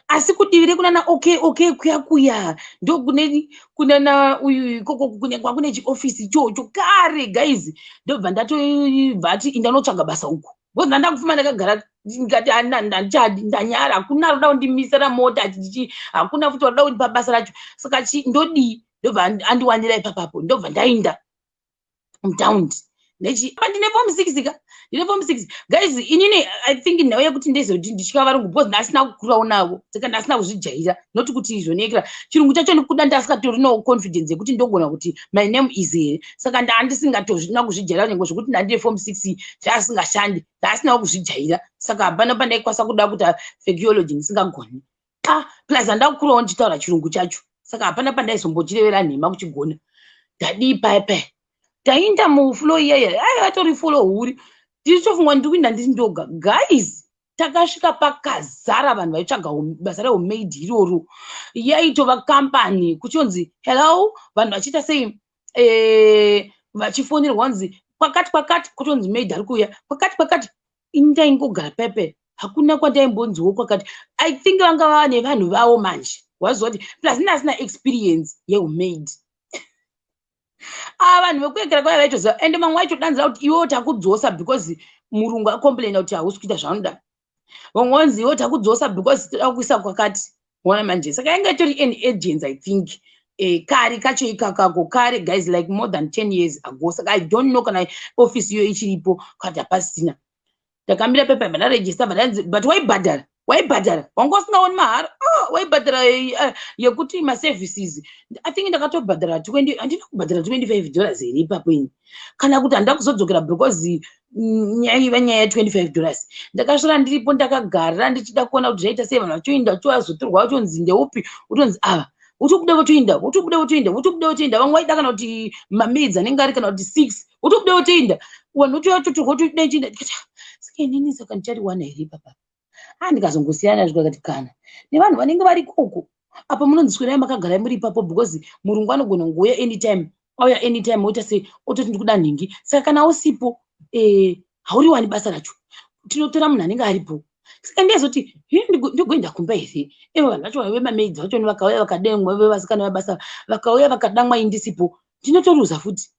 asi kudivi rekunana OK kuya kuya ndokune kunana uyu ikoko kwakune chiofisi ichocho kare, guys. Ndobva ndatobva ati indanotsvaga basa uku because ndandakufuma ndakagara. Ndikati handichadi, ndanyara, hakuna roda kundimisira mota achichi, hakuna futi waroda kundipa basa racho. Saka chi ndodii? Ndobva andiwanira ipapapo. Ndobva ndainda mutaundi nechi apa ndine form 6 ka, ndine form 6, guys. Inini I think nhau yekuti ndezekuti nditya varungu because ndasina kukurawo navo, saka ndasina kuzvijaira. Noti kuti izvonekera chirungu chacho nekuda ndasikatorinawo confidence yekuti ndogona kuti "My name is" here. Saka ndandisingatozvina kuzvijaira nyange zvekuti ndandine form 6 zvasingashandi, ndasinawo kuzvijaira. Saka hapana pandaikwanisa kuda kuita fakeology ndisingagoni. Ah, plus handakukurawo ndichitaura chirungu chacho, saka hapana pandaizombochirevera nhema kuchigona. Ndadii paya paya, tainda mufloor iyaya, aiva tori floor huri. Ndichitofunga ndiri kuinda ndiri ndoga, guys. Takasvika pakazara vanhu vaitsvaga basa rehomaid iroro. Yaitova kambani, kuchionzi hello, vanhu vachiita sei, vachifonerwa kunzi kwakati kwakati, kutonzi maid ari kuuya kwakati kwakati. Ini ndaingogara pepe, hakuna kwandaimbonziwo kwakati. I think vanga vava nevanhu vavo manje, waziva kuti plus ndasina experience yehomaid. Ava vanhu vekuekera kwaya vaitoziva, ende mamwe vaitodanzira kuti iwewo takudzosa because murungu acomplaina kuti hausi kuita zvaanoda. Vamwe vanzi iwewo takudzosa because toda kuisa kwakati. Ona manje, saka yanga itori an agency, I think. Kare kacho ikakako kare, guys, like more than 10 years ago. Saka I don't know kana ofisi iyo ichiripo kati hapasina. Ndakamira pepa, ndarejista, but waibhadhara, waibhadhara, wanga usingaoni mahara. Oh, waibhadhara yekuti maservices. I think ndakatobhadhara 20, handina kubhadhara $25 here ipapo ini, kana kuti handida kuzodzokera because nyaiva nyaya ye$25. Ndakasvira ndiripo, ndakagara ndichida kuona kuti zvaita sei. Vanhu vachoinda, vachivazotorwa, vachonzi ndeupi, utonzi ava, wotobuda votoinda, wotobuda votoinda, wotobuda votoinda. Vamwe vaida kana kuti mamaids anenge ari kana kuti 6, wotobuda votoinda, vanhu votouya vototorwa, votobuda ichiinda. Ndikati, "Ah, saka inini saka ndichariwana here ipapa?" Ah, ndikazongosiyana nazvo. Kakati kana nevanhu vanenge vari ikoko apa, munonzwiswirai makagara muri ipapo because murungu anogona kungouya anytime. Auya anytime, oita sei, ototi ndikuda nhingi. Saka kana usipo, hauriwani basa racho, tinotora munhu anenge aripo. Saka ndezoti ndigoenda kumba here? Ivo vanhu vacho vemamaids vachoni vakauya vakademwa, vevasikana vabasa vakauya vakadamwa, indisipo ndinotoruza futi.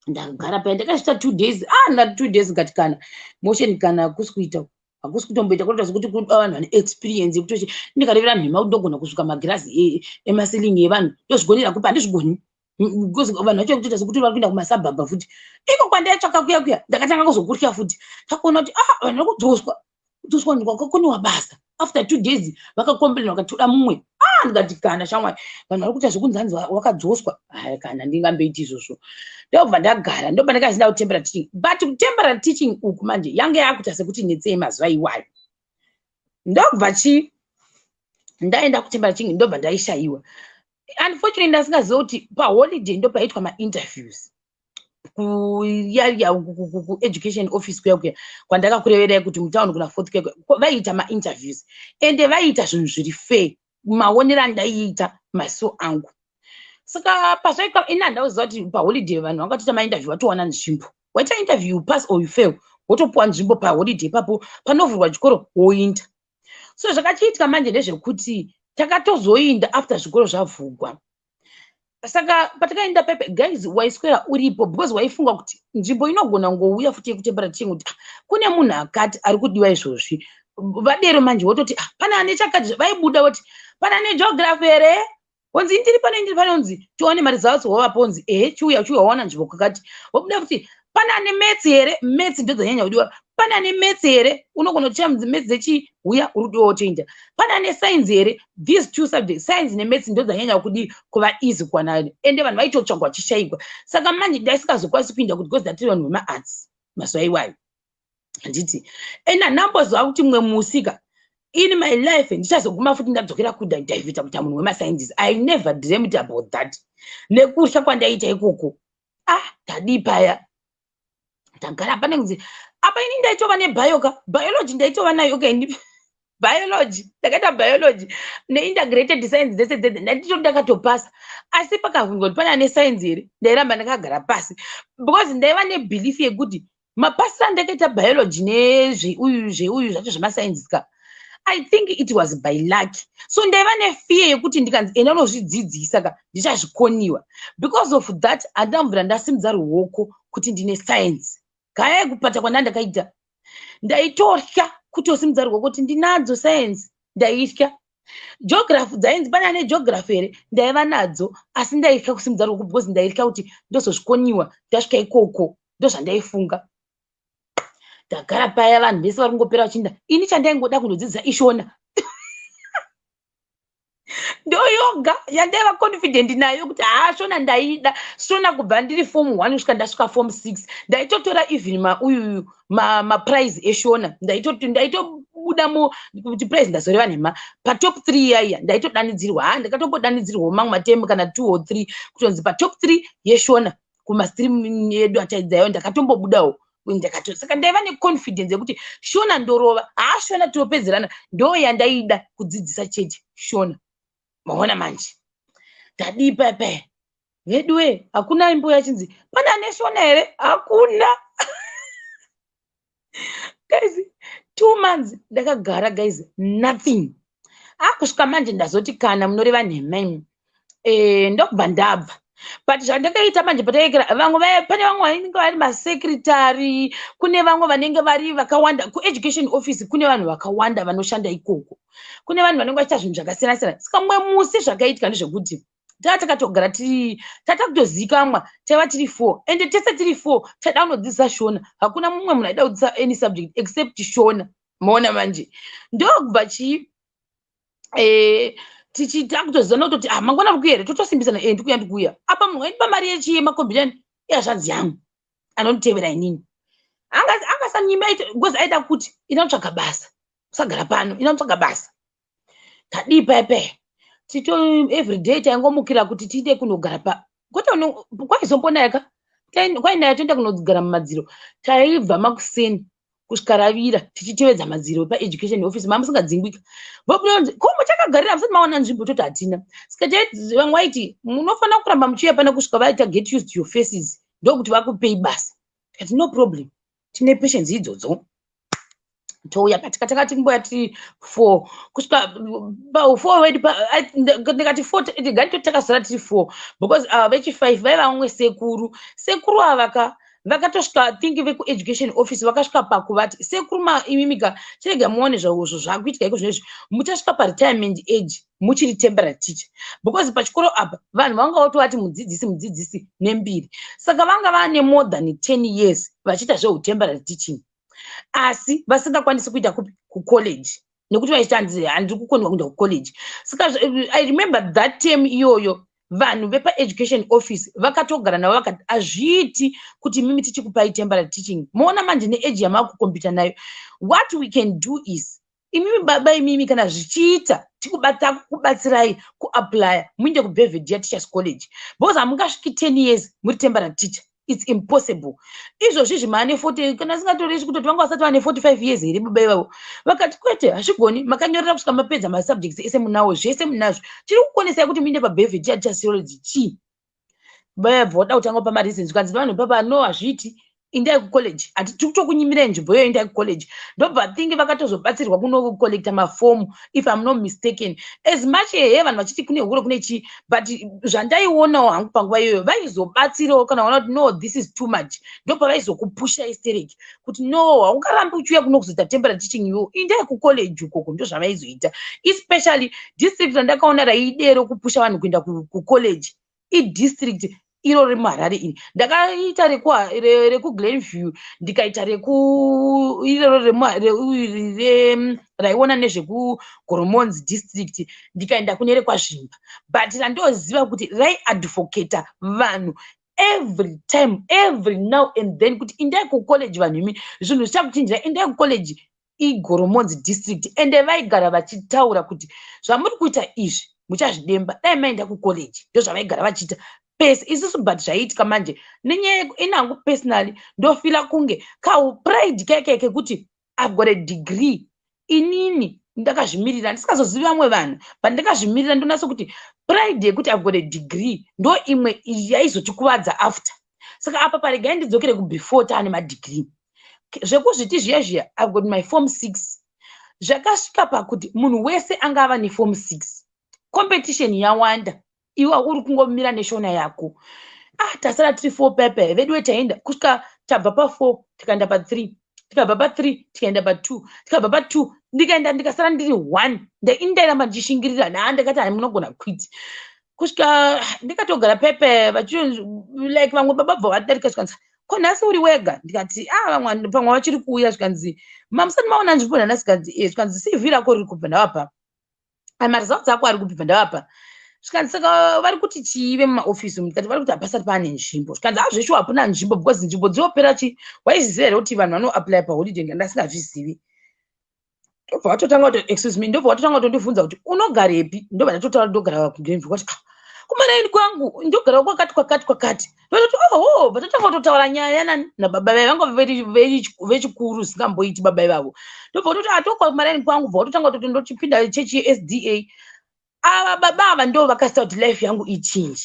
Ndakagara paya, ndakasvita 2 days. Ah, ndati 2 days, ngati kana Motion, kana kusi kuita, hakusi kutomboita, kunoita sekuti kuda vanhu vane experience yekuti ndikarevera nhema kuti ndogona kusvika magirazi emaceiling evanhu, ndozvigonera kupi? Handizvigoni because vanhu vacho kutoita sekuti vari kuenda kumasabhabha futi. Iko kwandaitsvaka kuya kuya, ndakatanga kuzokutya futi. Takuona kuti ah, vanhu vari kudzoswa, kudzoswa kwakakoniwa basa. After 2 days vakacomplaina, vakati toda mumwe. Ah, ndikati kana shamwari, vanhu vari kuita zvekunzi hanzi wakadzoswa. Aya, kana ndingamboiti izvozvo. Ndobva ndagara, ndobva ndakazinda kutemporary teaching. But kutemporary teaching uku manje yange yakuita sekuti netsei mazuva iwayo. Ndobva chi ndaenda kutemporary teaching, ndobva ndaishayiwa. Unfortunately ndasingaziva kuti paholiday ndopaitwa mainterviews. Kueducation office kuya kuya kwandakakureverai kuti mutauni kuna Fourth kuya, vaiita mainterviews, ende vaiita zvinhu zviri fair, maonero andaiita maso angu. Saka pazvaika, ini handauziva kuti paholiday vanhu vangatoita mainterview vatowana nzvimbo. Waita interview, pass or you fail, wotopuwa nzvimbo paholiday ipapo. Panovhurwa chikoro woinda. So zvakachiitika manje ndezvekuti takatozoinda after zvikoro zvavhugwa. Saka patakaenda pepe, guys, waiswera uripo because waifunga kuti nzvimbo inogona kungouya futi yekutembera tichinge kuti, ah, kune munhu akati ari kudiwa izvozvi. Vadero manje wototi, ah, pane ane chakati. Vaibuda voti, "Pane ane geography here?" Onzi, "Ndiri pane, ndiri pane." Onzi, "Tione maresults." Wovapa, onzi, "Ehe, chiuya, chiuya, wawana nzvimbo kwakati." Wobuda futi, "Pane ane maths here?" Maths ndodzanyanya kudiwa. "Pane ane maths here?" Unogona kuchiya maths dzechiuya uri kudiwa, wotoenda. "Pane ane science here?" These two subjects, science nemaths, ndodzanyanya kudi kuva easy kuwana, ende vanhu vaitotsvagwa vachishayikwa. Saka manje ndaisikazokwanisi kuinda kuti because ndatiri vanhu vemaarts mazuva iwayo, handiti? Ende handamboziva kuti mumwe musika in my life ndichazoguma futi ndadzokera kudivhita kuita munhu wemasciences. I never dreamed about that nekusha kwandaiita ikoko. Ah, tadii paya, tagara pane kunzi apa ini ndaitova nebio ka, biology ndaitova nayo. Okay, biology ndakaita biology neintegrated science dzese dzese, ndandito ndakatopasa. Asi pakavhunzwa kuti pane ane science here, ndairamba ndakagara pasi because ndaiva nebelief yekuti mapasiro andakaita biology nezveuyu zveuyu zvacho zvemasainzi ka, I think it was by luck. So ndaiva nefear yekuti ndikanzi enda unozvidzidzisa ka, ndichazvikoniwa. Because of that handambvira ndasimudza ruoko kuti ndine science. Gaya kupata kwandandakaita, ndaitotya kutosimudza ruoko kuti ndinadzo science, ndaitya. Geography dzainzi, "Pane ane geography here?" Ndaiva nadzo, asi ndaitya kusimudza ruoko because ndaitya kuti ndozozvikoniwa ndasvika ikoko. Ndozvandaifunga. Ndagara paya, vanhu vese vari kungopera vachiinda. Ini chandaingoda kundodzidzisa ishona, ndoyoga yandaiva confident nayo kuti haa, Shona ndaida. Shona kubva ndiri form 1 kusvika ndasvika form 6, ndaitotora even mauyuyu maprize eshona. Ndaitobuda kuti prize, ndazoreva nhema, patop 3 yaiya ndaitodanidzirwa. Ha, ndakatombodanidzirwawo mamwe matemu kana 2 or 3 kutonzi patop 3 yeshona kumastream yedu ataidzaiwo, ndakatombobudawo. Ndakato saka ndaiva neconfidence yekuti Shona ndorova. Haa, Shona tinopedzerana, ndo yandaida kudzidzisa chete, Shona. Maona manje, tadii paya veduwe, hakuna imbo yachinzi, "Pane ane Shona here?" Hakuna. Guys, 2 months ndakagara, guys, nothing. Akusvika manje ndazoti, kana munoreva nhema imi. Ndokubva ndabva. But zvandakaita manje, pataikira vamwe, pane vamwe vanenge vari masecretary, kune vamwe vanenge vari vakawanda kueducation office, kune vanhu vakawanda vanoshanda ikoko, kune vanhu vanenge vachiita zvinhu zvakasiyana siyana. Saka mumwe musi zvakaitika ndezvekuti taa takatogara tiri tata kutozikamwa, taiva tiri four, ende tese tiri four taida kunodzidzisa Shona. Hakuna mumwe munhu aida kudzidzisa any subject except Shona. Maona manje, ndokubva chii, tichita kutozivana kutoti, "Ah, mangwana uri kuya here?" Totosimbisana, "E, ndikuya, ndikuya." Apa munhu waindipa mari yechii, yemakombiyani, iyazvanzi yangu anonditevera inini angasanyima because aida kuti inotsvaga basa, usagara pano, inotsvaga basa. Tadii paya paya, tito everyday taingomukira kuti tiite kunogara pa kwete kwaizombonaya ka, kwainaya, toenda kunogara mumadziro. Taibva makuseni kusvika ravira tichitevedza madziro paeducation office. Mamusingadzingwika, vobuda, "Ko muchakagarira musati mawana nzvimbo?" Toti, "Hatina." Saka vamwe vaiti, "Munofanira kuramba muchiuya pane kusvika vaita get used to your faces, ndokuti vakupei basa." Tikati, "No problem, tine patience idzodzo." Touya patika takati kumboya tiri four kusvika pafour wedu. Ndikati four, tigani takazara tiri four because ava vechifive vaiva vamwe sekuru. Sekuru ava ka vakatosvika, think vekueducation office vakasvika pakuvati, "Sekuru, maimimika, chirega muone zvauzvo zvakuitika iko zvinezvi. Muchasvika paretirement age muchiri temporary teacher," because pachikoro apa vanhu vanga votovati mudzidzisi, mudzidzisi nembiri. Saka vanga vane more than 10 years vachiita zveutemporary teaching, asi vasingakwanisi kuita kupi, kucollege, nekuti vachiti, "Handiri kukoniwa kuenda kucollege." Saka I remember that term iyoyo, vanhu vepaeducation office vakatogara navo vakati, "Hazviiti kuti mimi tichikupai temporary teaching. Moona manje neage yamakukombita nayo. What we can do is, imimi baba imimi, kana zvichiita, It's impossible. Izvozvi maane 40, kana singatoresi kutoti vanga vasati vane 45 years here baba ivavo. Vakati, "Kwete, hazvigoni. Makanyorera kusvika mapedza masubjects ese, munawo zvese munazvo. Chiri kukonesai kuti muinde paBevet yachaserology chii?" Vabva voda kutanga pamareasons. Kanzi vanhu papa, "No, hazviiti. Indai kucollege. Hati tikutokunyimirai nzvimbo iyoyo. Indai kucollege." Ndobva thingi vakatozobatsirwa kunocollecta mafomu, if I'm not mistaken. As much ehe vanhu vachiti kune hure, kune chii, but zvandaionawo hangu panguva iyoyo, vaizobatsirawo kana vaona kuti, "No, this is too much." Ndopavaizokupusha istereki kuti, "No, haungarambi uchiuya kuno kuzoita temporary teaching iwo. Indai kucollege ukoko." Ndo zvavaizoita. Especially district randakaona raidero kupusha vanhu kuenda kucollege idistrict iro remuHarare iri. Ndakaita rekuGlenview, ndikaita reku iroro raiona nezvekuGoromonzi District, ndikaenda kune rekwaZvimba. But randoziva kuti raiadvocata vanhu every time, every now and then, kuti indai kucollege vanhu imi, zvinhu zvichakuchinjira, indai kucollege, iGoromonzi District. Ende vaigara vachitaura kuti zvamuri kuita izvi muchazvidemba, dai maenda kucollege. Ndo zvavaigara vachiita pese isusu. But zvaiitika manje nenyaya inangu, personally ndofeela kunge kaupride keke kekuti I've got a degree, inini ndakazvimirira, ndisingazozivi vamwe vanhu, but ndakazvimirira. Ndonatso kuti pride yekuti I've got a degree ndo imwe yaizotikuvadza after. Saka apa paregai ndidzokere kubefore taane madegree. Zvekuzviti zviya zviya, I've got my form six, zvakasvika pakuti munhu wese anga ava neform six. Competition yawanda, iwe uri kungomira neshona yako. Ah, tasara tiri four pepe veduwe. Taenda kusvika tabva pa4, tikaenda pa3, tikabva pa3, tikaenda pa2, tikabva pa2, ndikaenda ndikasara ndiri one. Indairamba ndichishingirira naa. Ndakati, "Hai, munogona quit." Kusvika ndikatogara pepe vachi like vamwe baba bva vadarika, zvikanzi, "Ko, nhasi uri wega?" Ndikati, "A, vamwe pamwe vachiri kuuya." Zvikanzi, "Mamusati maona nzvimbo nanhasi?" Zvikanzi, "E." Zvikanzi, "CV rako riri kubva ndavapa, maresults ako ari kubva ndavapa." Zvikanzi, "Saka vari kuti chii vemumaofisi umu?" Ndikati, "Vari kuti hapasati paane nzvimbo." Zvikanzi, "Hazveshuwa, hapuna nzvimbo because nzvimbo dzinopera chi. Waiziziva here kuti vanhu vanoapply paholiday?" Ndasingazvizivi. Ndobva vatotanga kuti, "Excuse me." Ndobva vatotanga kutondibvunza kuti, "Unogarepi?" Ndobva ndatotaura, "Ndogara kuGlenview." Kwati, "Ah, kumaraini kwangu ndogara kwakati kwakati kwakati." Ndototi, "Oho." Vatotanga kutotaura nyaya nani nababa vai vanga vechikuru singamboiti baba ivavo. Ndobva kutoti, "Atokwa kumaraini kwangu." Bva watotanga kutoti, "Ndochipinda chechi yeSDA." Ava baba ava ndo vakasita kuti life yangu ichinje.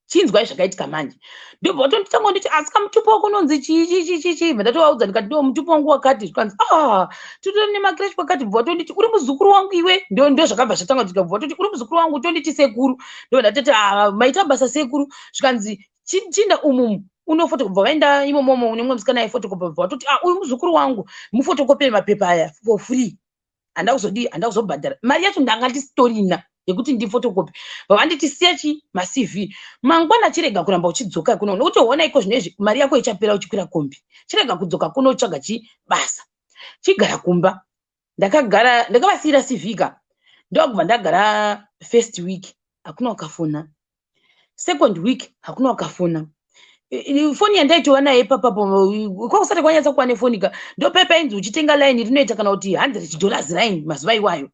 Chinzwai zvakaitika manje. Ndobva watonditanga nditi, "Asi kamutupo wako unonzi chii chii chii chii chii?" Bva ndatovaudza, ndikati, "Ndo mutupo wangu wakati." Zvikanzi, "Ah, titori nemacreche kwakati." Bva watonditi, "Uri muzukuru wangu iwe." Ndo zvakabva zvatanga kuitika. Bva watoti, "Uri muzukuru wangu, tonditi sekuru." Ndo ndatoti, "Ah, maita basa sekuru." Zvikanzi, "Chinda umumu unofotokobva." Vaenda imomomo une mumwe musikana aifotokopa. Bva watoti, "Ah, uyu muzukuru wangu, mufotokopere mapepa aya for free." Handa kuzodii, handa kuzobhadhara mari yacho, ndanga ndisitorina yekuti ndifotokopi. Vavanditi, "Siya chi maCV, mangwana chirega kuramba uchidzoka kuno, nokuti hona iko zvino izvi mari yako ichapera uchikwira kombi. Chirega kudzoka kuno utsvaga chi basa, chigara kumba." Ndakagara, ndakavasiyira CV ka. Ndokubva ndagara. First week hakuna wakafona, second week hakuna wakafona. Foni yandaitova nayo ipapapo, kwakusati kwanyatsa kuva nefoni ka. Ndopepainzi uchitenga line rinoita kana kuti $100 line. Mazuva iwayo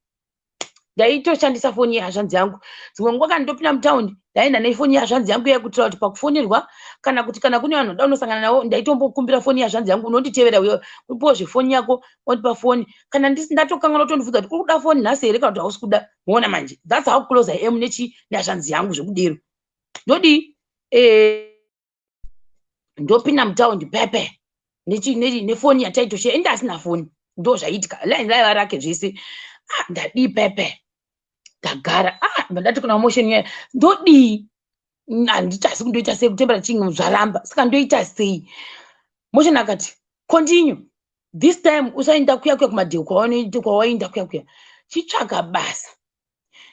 ndaitoshandisa foni yehazvanzi yangu. Dzimwe nguva kana ndopinda mutaundi, ndaenda nefoni yehazvanzi yangu yekutira kuti pakufonerwa, kana kuti kana kune vanhu vada unosangana navo, ndaitombokumbira foni yehazvanzi yangu. "Unonditevera uyo, upiwo zvefoni yako." Ondipa foni. Kana ndatokanganwa, kutondibvunza kuti, "Uri kuda foni nhasi here kana kuti hausi kuda?" Moona manje, that's how close I am nechi nehazvanzi yangu zvekudero. Ndodii? Ndopinda mutaundi pepe nefoni yataitoshe ende asina foni. Ndo zvaiitika, line raiva rake zvese. Ah, ndadii pepe? Ndagara. Ah, ndati kuna Motion yaya, ndodii? Handichasi kundoita sei kutembera chinhu zvaramba, saka ndoita sei? Motion akati, "Continue. This time usaenda kuya kuya kumadheo kwawaenda kuya kuya, chitsvaga basa."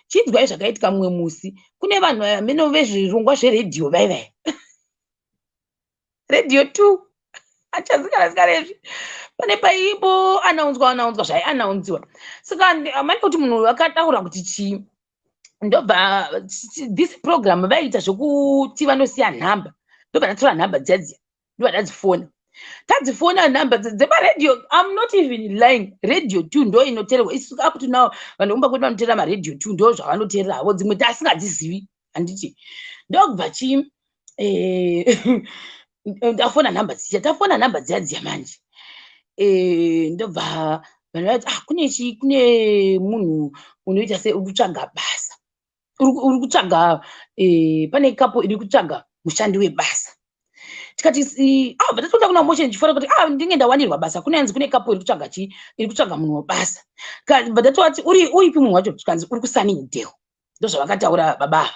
Chinzwai zvakaitika. Mumwe musi kune vanhu vamene vezvirongwa zveredhiyo vaivai, Radio 2, achazikana zikarezvi, pane paimbo anaunzwa anaunzwa zvaianaunziwa. Saka mane kuti munhu akataura kuti chii, ndobva this program vaiita zvekuti vanosiya nhamba. Ndobva ndatora nhamba dziya dziya, ndobva ndadzifona. Tadzifona nhamba dzemaredhiyo, I'm not even lying, Radio 2 ndo inoteererwa isu up to now. Vanhu vomba kwedu vanoteerera maRadio 2, ndo zvavanoteerera havo, dzimwe tasingadzizivi, handiti? Ndokubva chi Ndafona nhamba dziya, tafona nhamba dziya dziya manje. Ndobva vanhu vati, "Ah, kune chi kune munhu unoita se uri kutsvaga basa, uri kutsvaga, pane couple iri kutsvaga mushandi webasa." Tikati, "Ah." Bva tatoenda kuna Motion chifara kuti, "Ah, ndinge ndawanirwa basa. Kune hanzi kune couple iri kutsvaga chi iri kutsvaga munhu webasa." Bva tatovati, "Uri uripi munhu wacho?" Zvikanzi, "Uri kuSunningdale." Ndozvavakataura baba ava.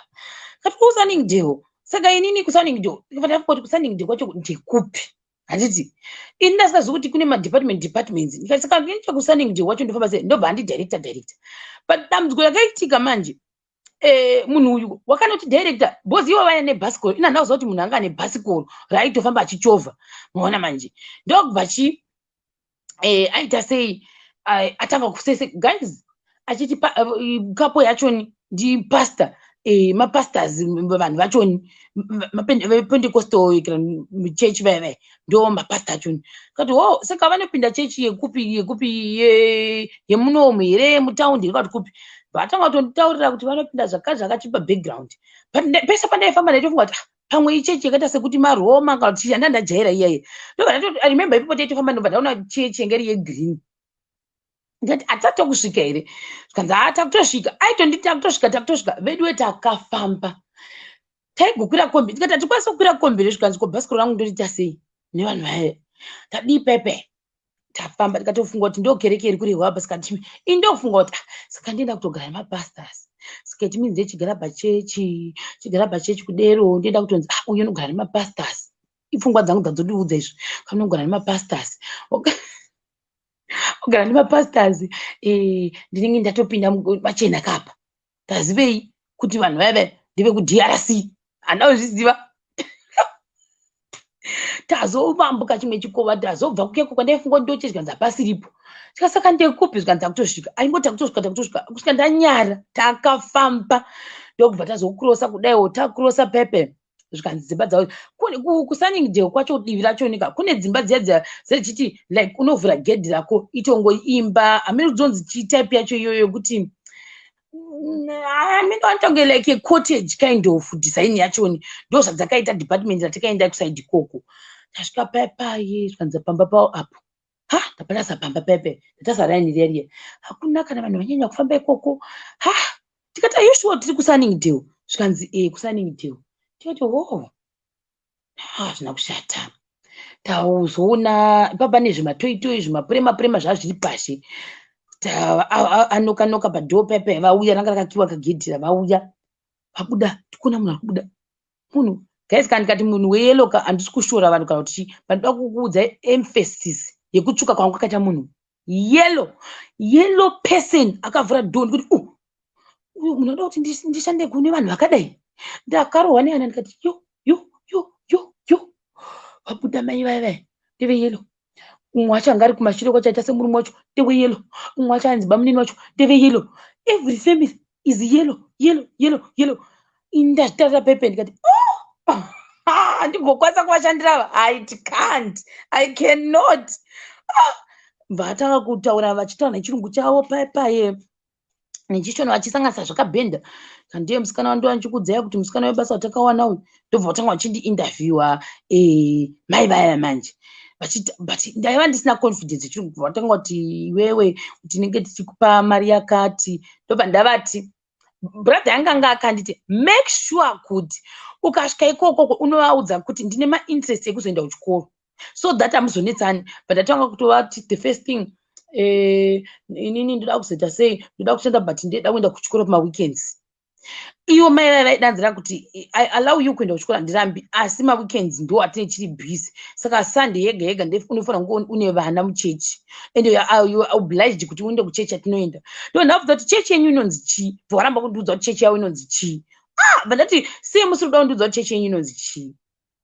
Kati, "KuSunningdale? Saka inini kuSunningdale?" Tikabva kuti, "KuSunningdale kwacho ndekupi?" Handiti ini ndasingazivi kuti kune madepartment departments. Ndikati, "Saka ndinoita kuSunningdale wacho ndofamba sei?" Ndobva andidirecta director. But dambudziko rakaitika manje, munhu uyu wakanoti director because ivo vaya nebhasikoro. Ina ndakuziva kuti munhu anga ane bhasikoro raaitofamba achichovha. Maona manje, ndokubva chi aita sei, atanga kusese guys, achiti couple yachoni ndipastor, mapastors, vanhu vachoni vePentecostal chechi vaya vaya, ndo mapastor achoni. Kati, "Ho, saka vanopinda chechi yekupi yekupi, yemunomu here, mutaundi here?" Kati, "Kupi?" Vatanga kutonditaurira kuti vanopinda zvakati zvakachipa background. But pese pandaifamba ndaitofunga kuti, "Ah, pamwe ichechi yakaita sekuti maRoma kana kuti chanda ndajaira iyaye." Ndobva I remember ipapo taitofamba, ndobva ndaona chechi yanga iri yegreen. Ndikati, "Hatisati kusvika here?" Zvikanzi, "Ha, takutosvika." Aitonditi, "Takutosvika, takutosvika." Veduwe, takafamba, taigokwira kombi. Ndikati, "Hatikwanisi kukwira kombi here?" Zvikanzi, "Ko bhasikoro rangu ndoriita sei nevanhu vaya?" Tadii pepe, tafamba, tikatofunga kuti ndo kereke iri kurehwa apa. Saka ini ndokufunga kuti, "Ah, saka ndienda kutogara nemapastors, saka it means ndechigara pachechi, chigara pachechi kudero, ndienda kutonzi, ah, uyu unogara nemapastors." Ipfungwa dzangu dzadzondiudza izvo, kana unogara nemapastors, kugara nemapastors, ndinenge ndatopinda machena kapa. Tazivei kuti vanhu vaya vaya ndevekuDRC? Handina kuzviziva. Tazovambuka chimwe chikova, tazobva kukeko kwandaifunga kuti ndoche, zvikanzi hapasiripo. Tikasaka, "Ndekupi?" Zvikanzi, "Takutosvika." Aingoti, "Takutosvika, takutosvika," kusvika ndanyara. Takafamba, ndokubva tazokurosa kudaiwo, takurosa pepe, zvikanzi dzimba dzavo kuSunningdale kwacho, divi rachonika kune dzimba dziya dziya dzechiti like unovhura gedhi rako, itongoimba hamene dzonzi chitype yacho iyoyo yekuti hamene vanotange like a cottage kind of design yachoni. Ndo zvadzakaita department ratikaenda kuside ikoko. Tasvika paipai, zvikanzi pamba pavo apo. Ha, ndaparasa pamba pepe, ndatasa raini riya riya, hakuna kana vanhu vanyanya kufamba ikoko. Ha, tikati, "Are you sure tiri kuSunningdale?" Zvikanzi, "E, kuSunningdale." Tikati, "Ho, hazvina kushata." Tauzoona papa nezvimatoitoi, zvimapurema purema zvava zviri pashi. Anoka noka padhoo pepe, vauya, ranga rakakiwa kagedhi, vauya, vabuda. Tikuona munhu ari kubuda, munhu guys, kana ndikati munhu weyellow ka, handisi kushora vanhu kana kuti chii, but ndoda kukuudzai emphasis yekutsvuka kwanga kwakaita munhu. Yellow, yellow person akavhura dhoo. Ndikuti, uyu munhu anoda kuti ndishande kune vanhu vakadai." Ndakarohwa nehana, ndikati, "Yo, yo, yo, yo, yo." Vabuda mai vaya vaya ndeveyellow. Umwe wacho anga ari kumashure kwacho aita semurume wacho ndeweyellow. Umwe wacho anzi bamunini wacho ndeveyellow. Every family is yellow, yellow, yellow, yellow. Ini ndazvitarira pepe, ndikati, "Oh, handigokwanisa kuvashandira ava. I can't, I cannot." Ah, vatanga kutaura, vachitaura nechirungu chavo paipaye nechishona vachisanganisa zvakabhenda. Kandiye musikana wandiwa ndichikudzai kuti musikana webasa watakawana uyu. Ndobva vatanga vachindiinterviewa, mai vaya manje vachiti, but ndaiva ndisina confidence yechirungu. Vatanga kuti, "Iwewe tinenge tichikupa mari yakati." Ndobva ndavati, brother yangu anga akanditi, "Make sure kuti ukasvika ikoko unovaudza kuti ndine mainterest ekuzoenda kuchikoro, so that hamuzonetsani." But ndatanga kutovati, the first thing, inini ndoda kuzoita sei, ndoda kushanda, but ndoda kuenda kuchikoro pamaweekends. Ivo mai vaya vaidanzira kuti, "I allow you kuenda kuchikoro, handirambi, asi maweekends ndo atinee tiri busy. Saka Sunday yega yega unofanira kunge une vana muchechi, and you are obliged kuti uende kuchechi yatinoenda." Ndo ndabvunza kuti, "Chechi yenyu inonzi chii?" Bva kundiudza kuti chechi yavo inonzi chii. Ah, bva ndati, "Sei musiri kuda kundiudza kuti chechi yenyu inonzi chii?"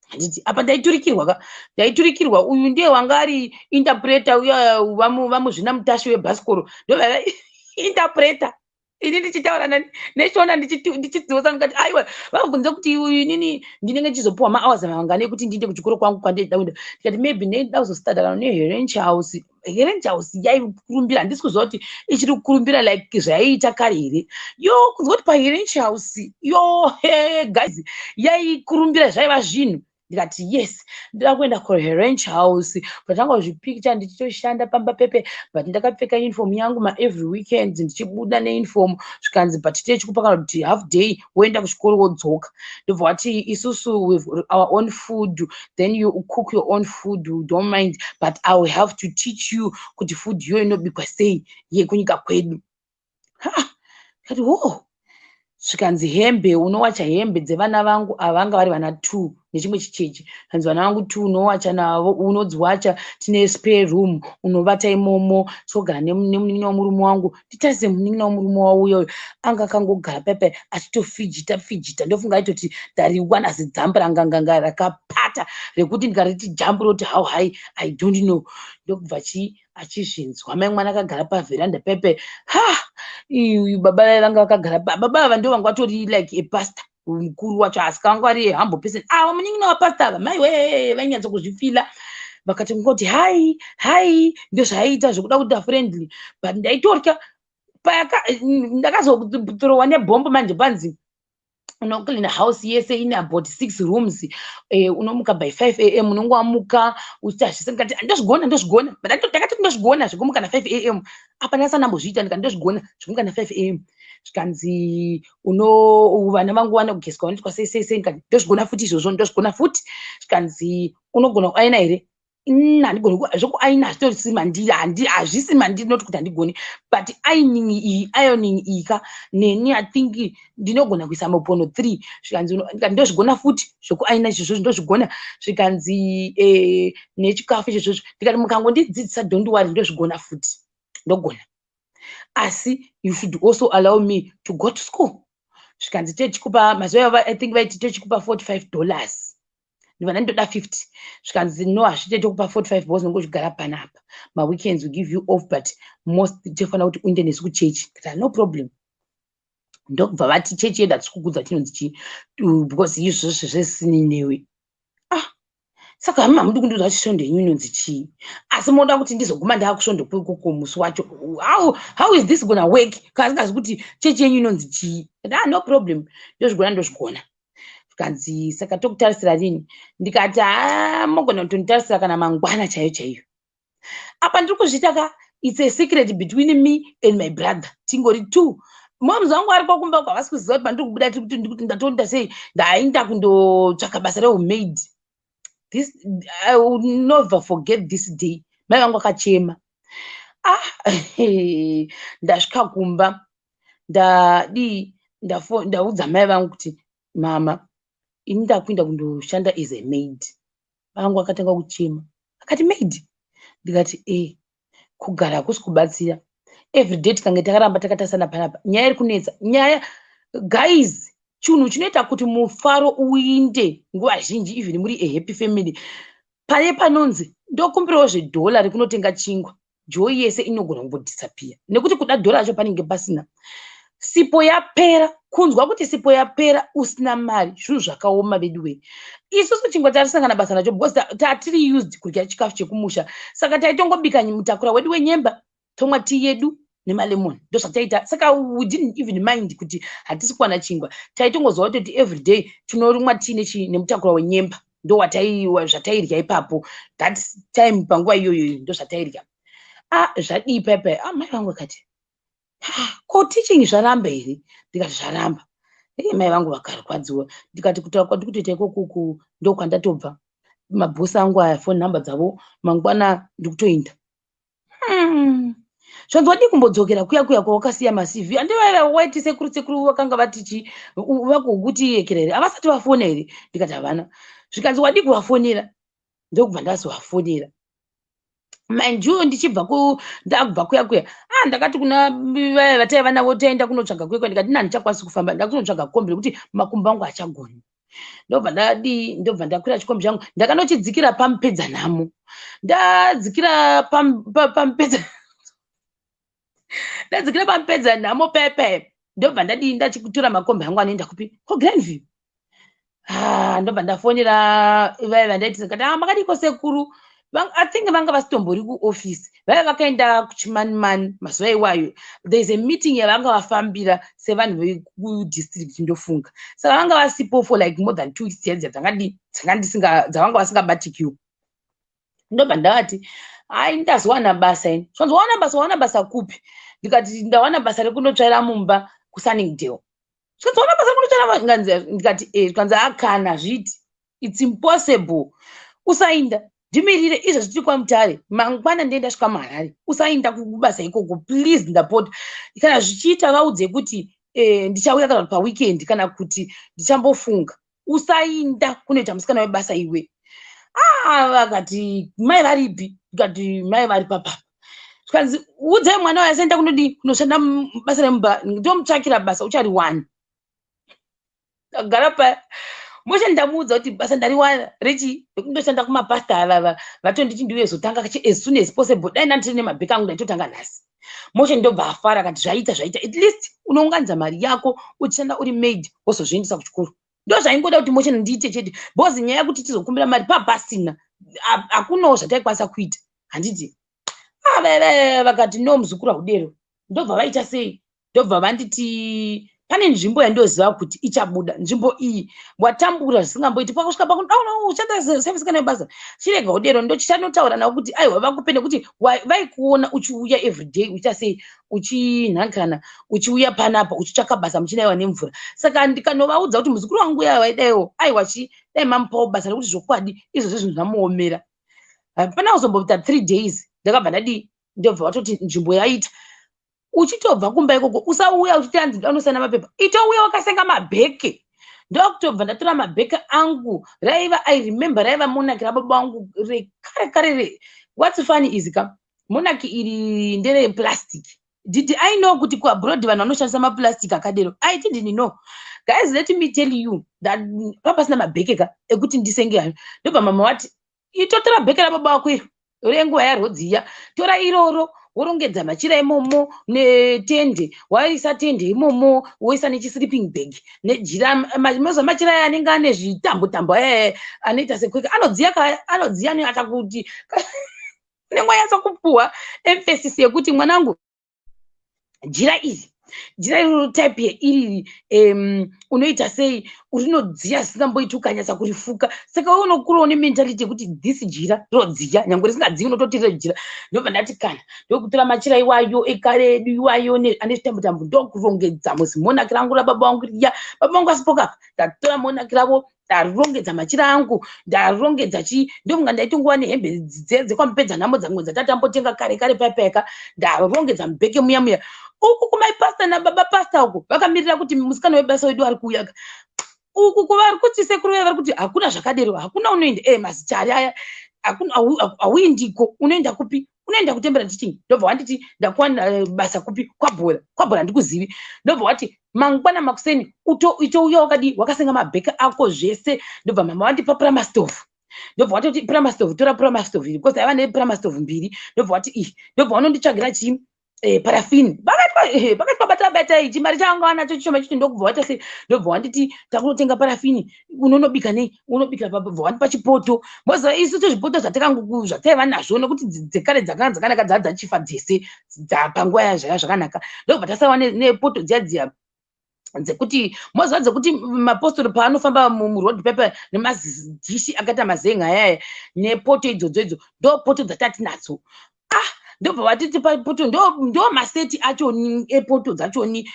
Handiti apa ndaiturikirwa ka, ndaiturikirwa. Uyu ndiye wanga ari interpreter uya, vamuzvina mutashi webhasikoro, ndo vaiva interpreter. Ini ndichitaura neShona, ndichidzosa, ndikati, "Aiwa." Vabvunza kuti inini ndinenge ndichizopiwa mahours mangani ekuti ndiende kuchikoro kwangu kwandinoda kuenda. Ndikati maybe ndinoda kuzostarta kana neHerenshaw House. Herenshaw House yaikurumbira, handisi kuziva kuti ichiri kukurumbira like zvaiita kare here. Yo, kunzwa kuti paHerenshaw House, yo he guys, yaikurumbira, zvaiva zvinhu. Ndikati, "Yes, ndoda kuenda kuRanch House." Patanga kuzvipikicha ndichitoshanda pamba pepe, but ndakapfeka uniform yangu maevery weekends, ndichibuda neuniform. Zvikanzi, "But techikupa kana kuti half day, woenda kuchikoro, wodzoka." Ndobva wati, "Isusu with our own food, then you cook your own food, we don't mind, but I will have to teach you kuti food iyoyo inobikwa sei yekunyika kwedu." Kati, "Oh." Zvikanzi, "Hembe unowacha hembe dzevana vangu ava." Vanga vari vana two nechimwe chicheche. Kanzi, "Vana vangu two unowacha navo, unodziwacha. Tine spare room, unovata imomo." Togara nemunin'ina wemurume wangu. Nditarise munin'ina wemurume wavo uyoyo, anga akangogara paipai achitofijita fijita. Ndofunga aitoti ndariwana zidzamba ranganganga rakapata rekuti ndikariti jambu roti how high, I don't know. Ndokubva chi achizvinzwa mai mwana akagara pavheranda paipai. Ha, baba vai vanga vakagara, baba ava ndo vanga vatori like a pastor mukuru wacho, asi kavanga vari humble person ava. Munin'ina wapastor ava, mai we, vainyatsa kuzvifila. Vakati ngoti, "Hi, hi." Ndozvaiita zvekuda kuita friendly, but ndaitorya. Ndakazotorowa nebhombo manje. Panzi unocleana house yese ine about six rooms. Unomuka by 5 a.m., unonge wamuka uchiita zvese. Ndikati, "Ndozvigona, ndozvigona." But ndakati, "Ndozvigona zvekumuka na5 a.m." Apa ndasana ndambozviita. Ndikati, "Ndozvigona zvekumuka na5 a.m." Zvikanzi, "Uno vana vangu vanogeswa, vanoitwa sei sei sei." Ndikati, "Ndozvigona futi izvozvo, ndozvigona futi." Zvikanzi, "Unogona kuaina here?" Handigoni zvokuaina, hazvitorisi mandiri, hazvisi mandiri, not kuti handigoni, but ironing iyi, ironing iyi ka, neni I think ndinogona kuisa mupono three. Zvikanzi, "Ndozvigona futi zvokuaina izvozvo, ndozvigona." Zvikanzi, "Nechikafu izvozvo?" Ndikati, "Mukangondidzidzisa, don't worry, ndozvigona futi, ndogona, asi you should also allow me to go to school." Zvikanzi, "Techikupa mazuva," I think vaiti, "techikupa $45." Ndibva ndandoda 50. Zvikanzi, "No, hazviite, tokupa 45 because unenge uchigara panapa. Maweekends we give you off, but most tofanira kuti uinde nesu kuchechi." Ndikati, "No problem." Ndokubva vati, "Chechi yedu hatisi kukudza chinonzi chii, because izvozvo zvezvisini newe." Ah, saka hami hamudi kundiudza kuti svondo yenyu inonzi chii, asi moda kuti ndizoguma ndaakusvondo ikoko musi wacho. How is this gonna work kana singazi kuti chechi yenyu inonzi chii? Ah, no problem, ndozvigona, ndozvigona. Zvikanzi, "Saka tokutarisira rini?" Ndikati, "Ha, mogona kutonditarisira kana mangwana chaiyo chaiyo." Apa ndiri kuzviita ka, it's a secret between me and my brother, tingori two. Momuzi wangu ari kwakumba kwavasi kuziva kuti pandiri kubuda tiri kuti ndatonda sei, ndaenda kundotsvaka basa reumaid. This I will never forget this day. Mai vangu akachema. Ah, ndasvika kumba, ndadii, ndaudza mai vangu kuti, "Mama, ini ndakuenda kundoshanda as a maid." Vangu akatanga kuchema, akati, "Maid?" Ndikati, "E, kugara hakusi kubatsira. Everyday tikange takaramba takatarisana panapa, nyaya iri kunetsa." Nyaya, guys, chinhu chinoita kuti mufaro uinde nguva zhinji, even muri a happy family, pane panonzi, "Ndokumbirawo zvedhola rekunotenga chingwa," joy yese inogona kumbodisappear, nekuti kuda dhola racho panenge pasina. Sipo yapera, kunzwa kuti sipo yapera usina mari, zvinhu zvakaoma vedu wei. Isusu chingwa tarisangana basa nacho because tatiri used kudya chikafu chekumusha, saka taitongobika mutakura wedu wenyemba, tomwa tii yedu nemalemon, ndozvataita. Saka we didn't even mind kuti hatisi kuwana chingwa. Taitongoziva kutoti everyday tinorumwa tii nemutakura wenyemba, ndo zvatairya ipapo that time, panguva iyoyo ndo zvatairya. Ah, zvadii paipai? Ah, mai vangu vakati, "Ko teaching zvaramba here?" Ndikati, "Zvaramba." Ei, mai vangu vakarwadziwa. Ndikati, "Kutaura kwandiri kutoita ikokuku, ndokwandatobva. Mabhosi angu aya, phone number dzavo, mangwana ndikutoinda." Zvanzi, "Wadii kumbodzokera kuya kuya kwawakasiya maCV? Handivaiva waiti sekuru, sekuru vakanga vati chi vakukuti yekera here? Havasati vafona here?" Ndikati, "Havana." Zvikanzi, "Wadii kuvafonera?" Ndokubva ndazovafonera. Mind you, ndichibva ndakubva kuya kuya, ah, ndakati kuna vaya vataiva navo, taenda kunotsvaga kuya kuya, ndikati, "Ina handichakwanisi kufamba, ndakunotsvaga kombi nekuti makumbo angu achagoni." Ndobva ndadii, ndobva ndakwira chikombi changu, ndakanochidzikira pamupedza nhamo. Ndadzikira pamupedza, ndadzikira pamupedza nhamo pepe, ndobva ndadii, ndachitora makombi angu anoenda kupi, kuGrandview. Ah, ndobva ndafonera vaya vandaiti, ndikati, "Ah, makadiko sekuru?" I think vanga vasitombori kuofisi, vaiva vakaenda kuChimanimani mazuva iwayo. There is a meeting yavanga vafambira sevanhu vekudistrict, ndofunga. Saka vanga vasipo for like more than 2 weeks dziya dzavanga vasingabatikiwo. Ndobva ndavati, "Hai, ndazowana basa ini." Zvanzi, "Wawana basa? Wawana basa kupi?" Ndikati, "Ndawana basa rekundotsvaira mumba kuSunningdale." Zvikanzi, "Wawana basa rekundotsvaira?" Ndikati, "E." Zvikanzi, "Akana zviti it's impossible, usainda, ndimirire. Izvezvi tiri kwaMutare, mangwana ndiye ndasvika muHarare. Usainda kubasa ikoko, please, ndapota. Kana zvichiita, vaudze kuti ndichauya kana kuti paweekend, kana kuti ndichambofunga. Usainda kunoita musikana webasa iwe." Ah, vakati, "Mai varipi?" Ndikati, "Mai vari papapa." Zvikanzi, "Udzai mwana wayo asaenda kunodii, kunoshanda basa remumba. Ndomutsvakira basa, uchariwana." Ndagara paya moshe, ndamuudza kuti basa ndariwana rechi rekundoshanda kumapasta avava. Vatonditi ndiuyezotanga as soon as possible. Dai ndandiri nemabheki angu, ndaitotanga nhasi. Moshe ndobva afara, akati, "Zvaita, zvaita. At least unounganidza mari yako uchishanda uri maid, wozozviendesa kuchikoro." Ndo zvaingoda kuti Moshe ndiite chete, because nyaya yekuti tizokumbira mari papasina, hakunawo zvataikwanisa kuita, handiti? Vakati, "No, muzukuru, haudero." Ndobva vaita sei, ndobva vanditi, "Pane nzvimbo yandoziva kuti ichabuda. Nzvimbo iyi watambura zvisingamboiti pakusvika pakushanda semusikana webasa. Chirega udero, ndochichanotaura navo kuti aiwa, vakupe, nekuti vaikuona uchiuya everyday, uchiita sei, uchinhangana, uchiuya panapa uchitsvaka basa, muchinaiwa nemvura. Saka ndikanovaudza kuti muzukuru wangu uya waidaiwo, aiwa, chi dai mamupawo basa, nekuti zvokwadi izvozvo zvinhu zvamuomera." Hapana kuzomboita 3 days, ndakabva ndadii, ndobva vatoti, "Nzvimbo yaita. Uchitobva kumba ikoko, usauya uchiti anzi unosana mapepa, itouya wakasenga mabheke." Ndokutobva ndatora mabheke angu. Raiva, I remember, raiva Monarch rababa vangu rekare kare. What's funny is ka, Monarch iri ndereplastic. Did I know kuti kuabroad vanhu vanoshandisa maplastic akadero? I didn't know. Guys, let me tell you that papasina mabheke ka ekuti ndisenge hayo. Ndobva mama wati, "Itotora bheke rababa vako iro renguva yarwodziya, tora iroro, worongedza machira imomo netende. Waisa tende imomo, woisa nechisleeping bag nejira." Moziva machira aya anenge ane zvitambo tambo aya anoita sekweka, anodziya ka, anodziya neata kuti unenge wanyatsa kupuhwa emphasis yekuti, "Mwanangu, jira iri, jira iroro type yeiriri, unoita sei, rinodziya zvisingamboiti ukanyatsa kurifuka." Saka we unokurawo nementality yekuti this jira rinodziya, nyange risingadzii, unototi jira. Ndobva ndati kana ndokutora machira iwayo ekare edu iwayo ane zvitambo tambo, ndokurongedza muziMonarch rangu rababa vangu riya. Baba vangu asipoka, ndatora Monarch ravo, ndarongedza machira angu, ndarongedza chii. Ndofunga ndaitonguva nehembe dzekwamupedza nhamo dzamwe dzatatambotenga kare kare paipayaka. Ndarongedza mubheke muya muya. Uku kumaipasta nababa pasta uku vakamirira kuti musikana webasa wedu ari kuuya. Uku kuvari kuti sekuru vaya vari kuti, "Hakuna zvakadero, hakuna unoenda mazichari aya, hauindiko. Unoenda kupi? Unoenda kutembera teaching." Ndobva wanditi, "Ndakuwana basa kupi?" "Kwabhora." "Kwabhora ndikuzivi." Ndobva wati, "Mangwana makuseni itouya wakadii, wakasenga mabheke ako zvese." Ndobva mama wandipa Primus, ndobva watoti, "Primus, tora Primus iri," because aiva nePrimus mbiri. Ndobva wati, "Iyi." Ndobva wanonditsvagira chii, parafini. Pakati pabata bata ichi mari chaanga nacho chishoma chiti. Ndokubva waita sei, ndobva wanditi, "Takunotenga parafini. Unonobika nei? Unobika." Bva wandipa chipoto. Moziva isu tozvipoto zvataiva nazvo, nekuti dzekare dzakanga dzakanaka, dzaa dzachifa dzese panguva yazvaya zvakanaka. Ndobva tasava nepoto dziya dziya dzekuti, moziva, dzekuti mapostori paanofamba muroad pepa nemazidhishi akaita mazenga ayaya nepoto idzodzo. Idzo ndo poto dzatati nadzo. Ah, ndobva vatiti papoto ndo maseti achoni epoto dzachoni.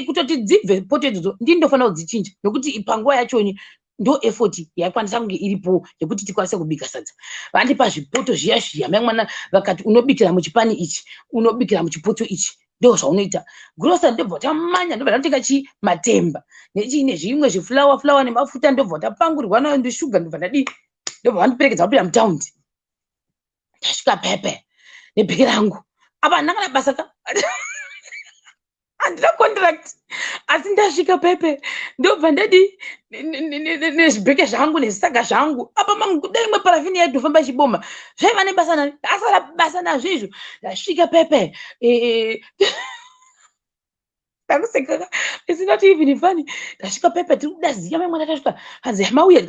Kutoti dzibve poto idzodzo, ndini ndofanira kudzichinja, nokuti panguva yachoni ndo effort yaikwanisa kunge iripo yekuti tikwanise kubika sadza. Vandipa zvipoto zviya zviya, mai mwana vakati, "Unobikira muchipani ichi, unobikira muchipoto ichi, ndo zvaunoita." Grosa, ndobva tamanya, ndobva ndatenga chi matemba nechii nezvimwe zviflour flour nemafuta. Ndobva tapangurirwa nayo ndishuga. Ndobva ndadii, ndobva vandiperekedza kupinda mutaundi. Ndasvika pepe nebheke rangu. Apa handina kana basa ka, handina contract, asi ndasvika pepe, ndobva ndadi nezvibheke zvangu nezvisaga zvangu. Apa mangu dai imwe parafini yaitofamba ichiboma, zvaiva nebasa nani, asara basa nazvo izvo. Ndasvika pepe, ndakuseka, it's not even funny. Ndasvika pepe, tiri kuda ziya, mai mwana. Tasvika, hanzi, "Mauya?"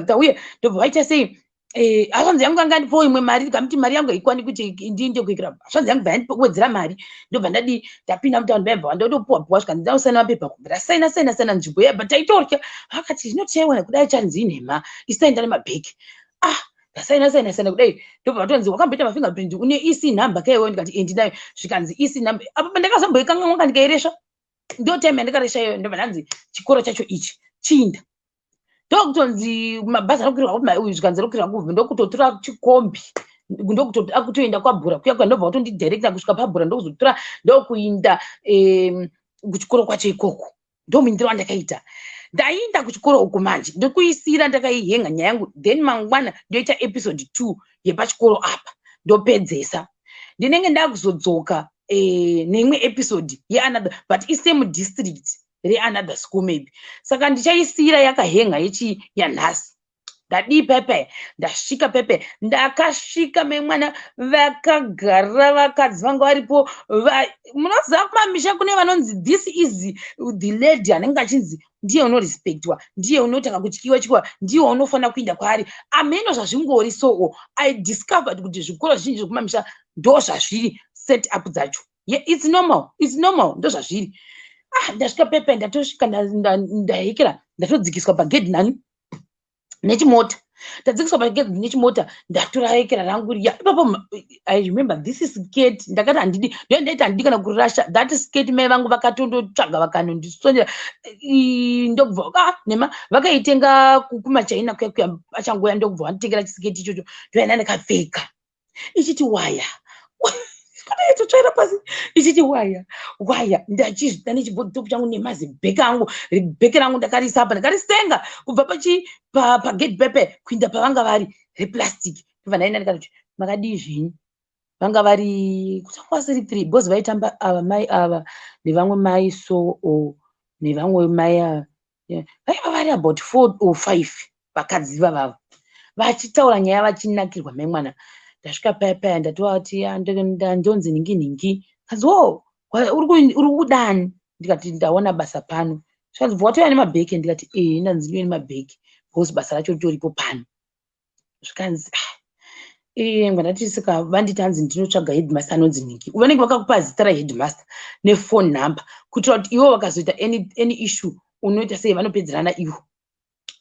Tauya. Ndobva vaita sei, Hanzvadzi yangu anga andipawo imwe mari, ndikamuti mari yangu haikwani kuti ndiinde kuikira. Hanzvadzi yangu bva yandiwedzera mari, ndobva ndadii, ndapinda mutaundi, baibva ndotopuwa puwa, zvikanzi ndakusaina mapepa. Kubva ndasaina saina saina nzvimbo iya, but taitotya. Vakati zvino tichaiwana kudai chanzi inhema, isu taenda nemabheki. Ah, ndasaina saina saina kudai, ndobva vatonzi wakamboita mafingerprint, une EC number kaiwewe? Ndikati ndinayo. Zvikanzi EC number apa pandakazomboikanganwa, ndikairesva, ndo time yandikaresva iyoyo. Ndobva ndanzi chikoro chacho ichi chiinda, ndokutonzi mabhazi anokwirwa kupi uyu? Zvikanzi anokwirwa kupi. Ndokutotora chikombi, ndokutoenda kwabhura kuya kuya, ndobva vatondidirecta kusvika pabhura, ndokuzotora, ndokuinda kuchikoro kwacho ikoko. Ndomuindiro wandakaita. Ndainda kuchikoro uku manje, ndokuisira ndakaihenga nyaya yangu. Then mangwana ndoita episode 2 yepachikoro apa, ndopedzesa. Ndinenge ndakuzodzoka neimwe episode yeanother, but isame district, reanother school maybe. Saka ndichaisiyira yakahenga yechi yanhasi. Ndadii pepe, ndasvika pepe, ndakasvika memwana vakagara, vakadzi vanga varipo. Munoziva kumamisha kune vanonzi this is the lady, anenge achinzi ndiye unorespectwa, ndiye unotanga kutyiwa tyiwa, ndiye unofanira kuinda kwaari. Ameno zvazvingori. So I discovered kuti zvikoro zvizhinji zvekumamisha ndo zvazviri, set up dzacho. Yeah, it's normal, it's normal, ndo zvazviri. Ah, ndasvika pepe, ndatosvika, ndahekera, ndatodzikiswa pagedhi nani nechimota. Tadzikiswa pagedhi nechimota, ndatora hekera rangu riya ipapo. I remember this skirt, ndakati handidi, ndo ndaiti handidi kana kurasha that skirt. Mai vangu vakatondotsvaga, vakanondisonera, ndokubva ah, nema vakaitenga kumachina kuya kuya, achangoya, ndokubva vanditengera chisiketi ichocho. Ndoenda ndakapfeka ichiti waya totsvaira pasi, ichiti waya waya. Ndachizvida nechibhodhitopu changu nemazibheki angu. Bheki rangu ndakarisa apa, ndakarisenga kubva pachi pagate pepe kuinda pavanga vari, replastic. Ndobva ndaenda, ndikati makadii zvenyu? Vanga vari kutanga vasiri three, because vaitamba ava mai ava nevamwe mai, so nevamwe mai ava vaiva vari about four or five vakadzi vavava, vachitaura nyaya, vachinakirwa. Mai mwana, ndasvika paya paya, ndatovati ndonzi nhingi nhingi. Kanzi o uri kudani? Ndikati ndaona basa pano. Zvikanzi bva watouya nemabheki? Ndikati ee, ndanzi ndiuye nemabheki because basa racho ritoripo pano. Zvikanzi ngwa ndati saka vanditi hanzi ndinotsvaga headmaster anonzi nhingi. Vanenge vakakupa zita raheadmaster nephone number kuitira kuti ivo vakazoita any issue unoita sei, vanopedzerana ivo.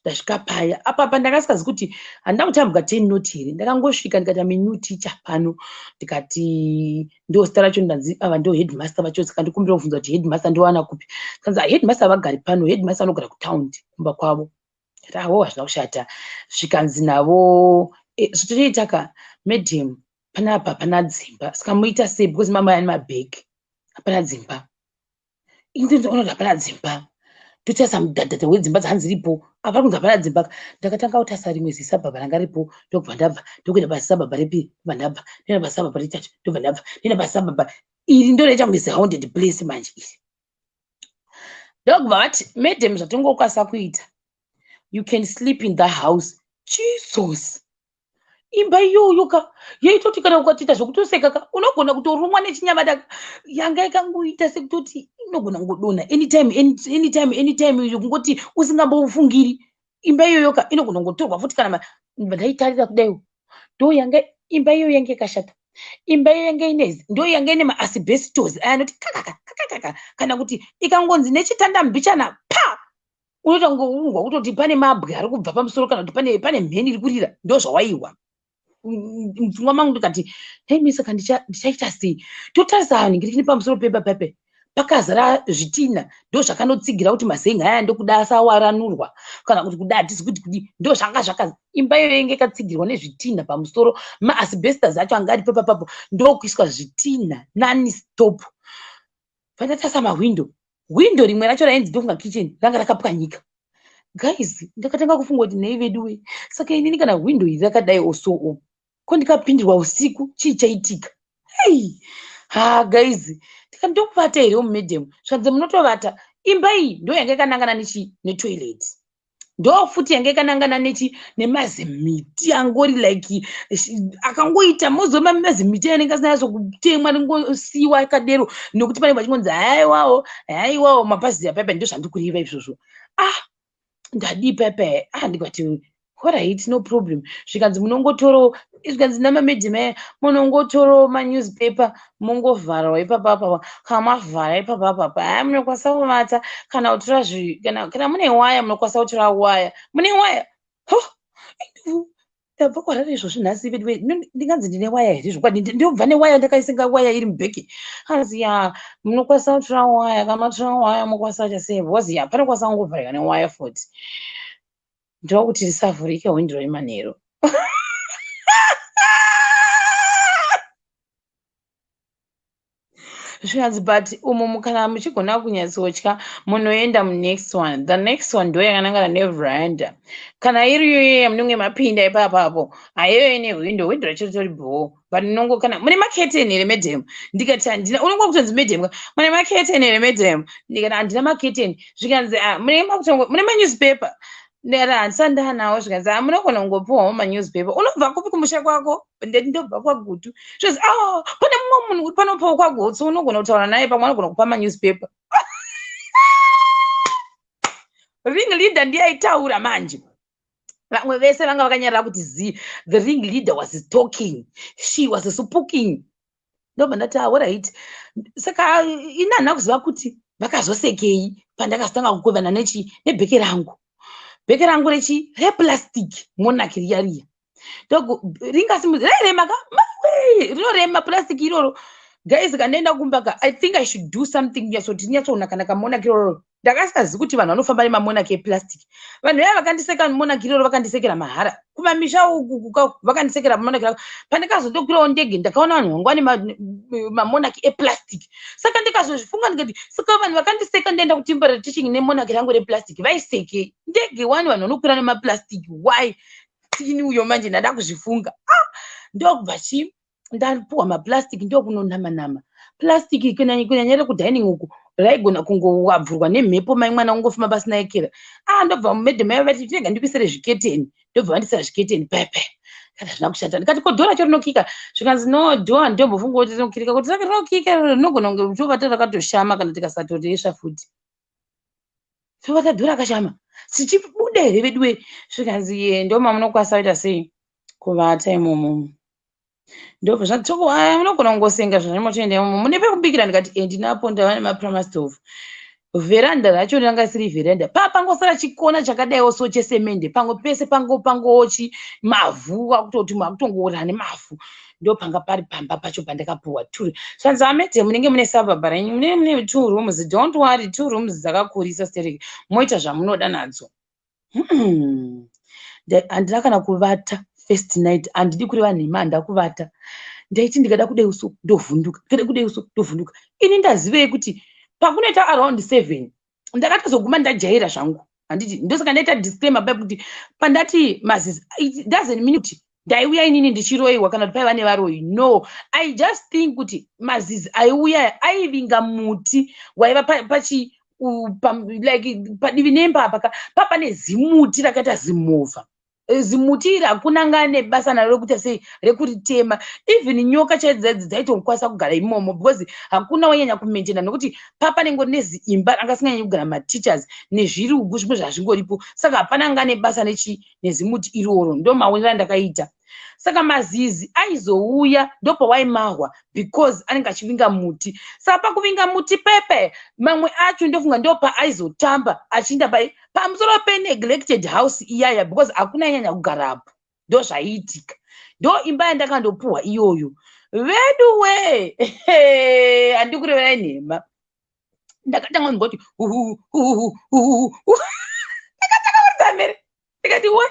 Ndasvika paya apapa, ndakasikazi kuti handina kutambwa 10 not here. Ndakangosvika, ndikati am new teacher pano. Ndikati ndo zita racho, ndanzi ava ndo headmaster vacho, saka ndikumbira kubvunza kuti headmaster ndowana kupi? Kanzi headmaster havagari pano, headmaster anogara kutaundi kumba kwavo. Ndikati awo hazvina kushata. Zvikanzi navo zvitoita ka madam, panapa hapana dzimba, saka muita sei? Because mama ane mabhegi, hapana dzimba. Ini ndinoona kuti hapana dzimba, totarisa mudhadhadha wedzimba dzanziripo apa, kunzi hapana dzimba. Ndakatanga kutarisa rimwe zisabhabha ranga ripo, ndobva ndabva, ndokuenda pasabhabha repiri, ndobva ndabva, ndoenda pasabhabha retatu, ndobva ndabva, ndoenda pasabhabha iri, ndoraita kunge zihaunted place manje iri. Ndokubva vati madam, zvatongokwanisa kuita, you can sleep in the house. Jesus, imba iyoyo ka yaitoti kana ukatoita zvokutoseka ka, unogona kutorumwa nechinyamada. Yanga ikangoita sekutoti inogona kungodonha anytime, anytime, anytime, kungoti usingambofungiri. Imba iyoyo ka inogona kungotorwa futi. Kana ndaitarira kudaiwo, ndo yanga imba iyoyo yange yakashata. Imba iyo yanga ine, ndo yanga ine maasbestos aya anoti kakaka kakakaka, kana kuti ikangonzi nechitanda mbichana pa, unoita kunge kutoti pane mabwe ari kubva pamusoro, kana kuti pane mheni iri kurira. Ndo zvawaiwa mupfungwa mangu. Ndikati naimi, saka ndichaita sei? Totarisa ningirikini pamusoro pemba pepe, pakazara zvitina, ndo zvakanotsigira kuti mazengi aya ndokuda asawaranurwa kana kuti kuda hatisi kuti kudi. Ndo zvanga zvaka imba iyoyo inge ikatsigirwa nezvitina pamusoro, maasbestos acho anga ari papapapo, ndokuiswa zvitina nonstop. Pandatarisa mahwindo, hwindo rimwe racho rainzi ndofunga kitchen, ranga rakapwanyika. Guys, ndakatanga kufunga kuti nei veduwe, saka inini kana hwindo iri rakadai osoo, ko ndikapindirwa usiku chii chaitika? Hei ha guys, ndikati ndokuvata here mumadam? Zvanzi munotovata. Imba iyi ndo yanga yakanangana nechi netoilet, ndo futi yanga yakanangana nechi nemazimiti angori like akangoita mozoma mazimiti anenge asina kutemwa, ringosiyiwa akadero, nekuti panenge pachingonzi haiwawo haiwawo mabhazi apepe. Ndo zvandikureva izvozvo. Ah, ndadii pepe? Ah, ndikati Alright, no problem. Zvikanzi munongotoro, zvikanzi namamedhemu aya, munongotoro manewspaper mongovharawo ipapapa. Kana mavhara ipapapa, haya, munokwanisa kuvata kana kutora kana mune waya, munokwanisa kutora waya. Mune waya? Ndabva kwarari izvozvi nhasi vedu, ndinganzi ndine waya here? Zvokwadi ndobva newaya, ndakaisenga waya iri mubhegi. Hanzi, ya, munokwanisa kutora waya. Kana matora waya, mokwanisa kuita sei? Because ya, panokwanisa kungovharika newaya futi, ndokuti risavhurike hwindo remanheru. Zvikanzi, but umu kana muchigona kunyatsotya, munoenda munext one. The next one ndo yakanangana neveranda. Kana iriyo yamunenge mapinda ipapapo, haiyoyo nehwindo, hwindo racho ritori bhoo, but unongo, kana mune maketeni here, madam? Ndikati handina. Unongo kutonzi madam, mune maketeni here, madam? Ndikati handina maketeni. Zvikanzi, ah, mune manewspaper? Ndikati handisati ndanawo. Zvikanzi, ah, munogona kungopiwawo manewspaper. Unobva kupi kumusha kwako? Ndati ndobva kwaGutu. Zvikanzi, ah, pane mumwe munhu uri panopawo kwaGotso, unogona kutaura naye, pamwe anogona kupa manewspaper. Ring leader ndiye aitaura manje, vamwe vese vanga vakanyarara kuti zii. The ring leader was talking, she was speaking. Ndobva ndati, alright. Saka ini handina kuziva kuti vakazosekei pandakazotanga kukwevana nechi nebheke rangu, bheke rangu rechi replastic, monarch riya riya. Ringasimudza, rairema ka, maiwe, rinorema plastic iroro. Guys, kandaenda kumba ka, I think I should do something nyatsoti ndinyatsoona kana kamonarch iroro. Ndakasazi kuti vanhu vanofamba nemamonarch eplastic. Vanhu vaya vakandiseka monarch iroro, vakandisekera mahara kumamisha uku, vakandisekera monarch rako. Pandakazotokwirawo ndege, ndakaona vanhu vangu vane mamonarch eplastic. Saka ndikazozvifunga, ndikati, saka vanhu vakandiseka ndaenda kuTemporary Teaching nemonarch rangu replastic vaiseke ndege wani? Vanhu vanokwira nemaplastic, why? Tini uyo manje ndada kuzvifunga. Ah, ndokubva chi ndapuwa maplastic, ndokunonama nama plastic, kunyanya rekudining uku, raigona kungowabvurwa nemhepo, mai mwana ungofamba pasina ekera. Ah, ndobva madam yavo vati, tinega ndikuisire zviketeni. Ndobva vandisira zviketeni pepe. Kana zvina kushata, ndikati, ko door racho rinokika? Zvikanzi, no, door ndombofunga kuti rinokirika, kuti rake rinokika, rinogona kunge tovata rakatoshama kana tikasatoresva futi, tovata door rakashama, tichibuda here veduwe? Zvikanzi, ye, ndo mamunokwanisa kuita sei, kuvata imomo. Ndobva zvati, toko, aya munogona kungosenga zvamotoenda imomo. Mune pekubikira? Ndikati, e, ndinapo, ndava nemaprimus stove. Vheranda racho ranga risiri vheranda, pangosara chikona chakadaiwo so chesemende, pamwe pese pangochi mavhu, akutoti makutongoora nemavhu. Ndo panga pari pamba pacho pandakapuwa two. Zvanzi, amete, munenge mune suburb renyu, mune two rooms, don't worry, two rooms dzakakurisa stereki, moita zvamunoda nadzo. Handina kana kuvata first night, handidi kureva nhema, handina kuvata. Ndaiti ndikada kudai uso ndovhunduka, ndikada kudai uso ndovhunduka. Ini ndazivei kuti pakunoita around 7, ndakatozoguma ndajaira zvangu, handiti? Ndosaka ndaita disclaimer pai kuti pandati mazizi, it doesn't mean kuti ndaiuya inini ndichiroyiwa kana kuti paiva nevaroyi. No, I just think kuti mazizi aiuya aivinga muti waiva pachi like padivi nemba apa papane zimuti rakaita zimovha. Zimuti iri hakuna nga nebasa naro rekuita sei, rekuritema. Even nyoka chaidzo dzaidzi dzaitokwanisa kugara imomo, because hakuna wainyanya kumaintaina, nekuti papanenge neziimba ranga singanyanyi kugara mateachers, nezvirugu zvimwe zvazvingoripo. Saka hapana nga nebasa nechi nezimuti iroro. Ndo maonero andakaita. Saka mazizi aizouya ndopawaimahwa, because anenge achivinga muti. Saka pakuvinga muti pepe, mamwe acho ndofunga ndopaaizotamba achiinda pai pamusoro peneglected house iyaya, because hakuna inyanya kugarapo. Ndo zvaiitika. Ndo imba yandakandopuhwa iyoyo vedu we, handi kureverai nhema. Ndakatanga kunzwa kuti ndakatanga kuridza mhere. Ndikati, wa,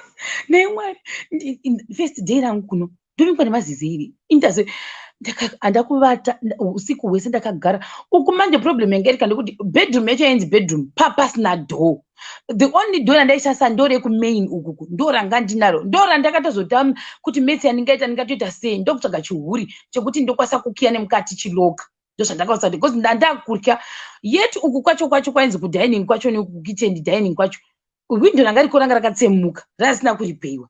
nei Mwari, first day rangu kuno ndovingwa nemazizi iri? Indazo handakuvata usiku hwese, ndakagara uku. Manje problem yanga irika ndekuti bedroom yacho yainzi bedroom, papasina door. The only door randaishandisa ndo rekumain ukuku, ndo ranga ndinaro, ndo randakatozota kuti metsi yandingaita, ndingatoita sei, ndokutsvaga chihuri chekuti ndokwanisa kukiya nemukati chiloka. Ndo zvandakausa, because ndandakutya. Yet uku kwacho kwainzi kudining kwacho nekukitchen dining kwacho, windo ranga riko ranga rakatsemuka, rasina kuripeiwa.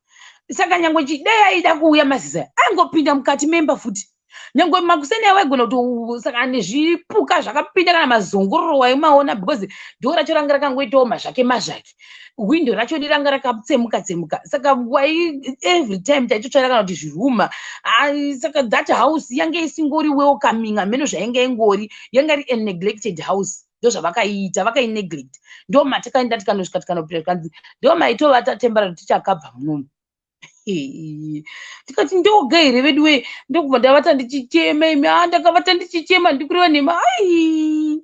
Saka nyange dai aida kuuya mazizi aingopinda mukati memba futi. Nyange makuseni awaigona kuti saka nezvipuka zvakapinda kana mazongororo waimaona, because door racho ranga rakangoitawo mazvake mazvake, windo racho ranga rakatsemuka tsemuka. Saka wai every time taitotsvaira kana kuti zviruma. Saka that house yange isingori welcoming. Hameno zvainge ingori, yanga iri a neglected house. Ndo zvavakaiita, vakaineglect. Ndo matakaenda, tikanosvika, tikanopinda, tikanzi ndo maitovata temporary tichakabva munomu. Tikati, "Ndoga here vedu we?" Ndokubva ndavata ndichichema. Imi, a, ndakavata ndichichema, ndikureva nhema. Ai,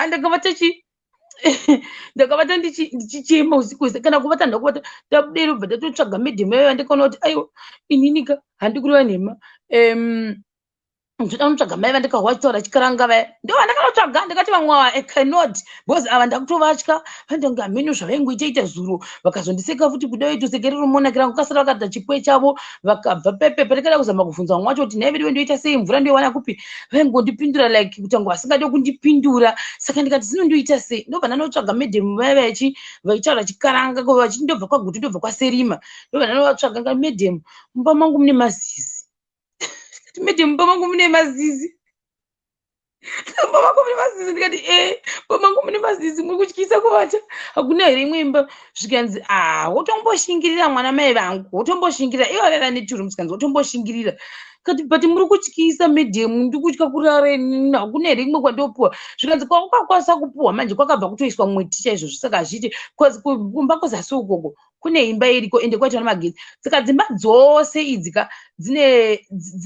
ndakavata chi ndakavata ndichichema usiku wese. Kana kuvata ndakuvata ndabudero. Bva ndatotsvaga madam yayo, andikaona kuti aiwa, ininika handikureva nhema, ndoda kunotsvaga mai vandakahwa vachitaura Chikaranga vaya. Ndo vandakanotsvaga. Ndakati vamwe ava I cannot, because ava ndakutovatya. Vandange hameno zvavaingoitaita zuro, vakazondiseka futi. Kuda vaitosekerera monakira rangu, kasara vakaita chikwe chavo, vakabva pepe. Pandakada kuzama kubvunza vamwe vacho kuti, "Nhai vedu, ndoita sei? Mvura ndoiwana kupi?" Vaingondipindura like kuti ange vasingade kundipindura. Saka ndikati, "Zinondoita sei?" Ndobva ndanotsvaga madam vaya vachi vaitaura Chikaranga, vachiti ndobva kwaGutu, ndobva kwaSerima. Ndobva ndanovatsvaga. Ngati, "Madam, mumba mangu mune mazizi. Madam, mumba mangu mune mazizi, mumba mangu mune mazizi." Ndikati, "E, mumba mangu mune mazizi, muri kutyisa kuvata. Hakuna here imwe imba?" Zvikanzi, "A, wotomboshingirira, mwana mai vangu, wotomboshingirira." Ivo vaiva neturum. Zvikanzi, "Wotomboshingirira." Kati, "But muri kutyisa, madam, ndikutya kurara. Hakuna here imwe kwandopuwa?" Zvikanzi, "Kwakwakwanisa kupuwa manje kwakabva kutoiswa mumwe ticha izvozvo, saka hazviiti, kumba kuzasi ukoko kune imba iriko, ende kwaitwa nemagetsi." Saka dzimba dzose idzi ka dzine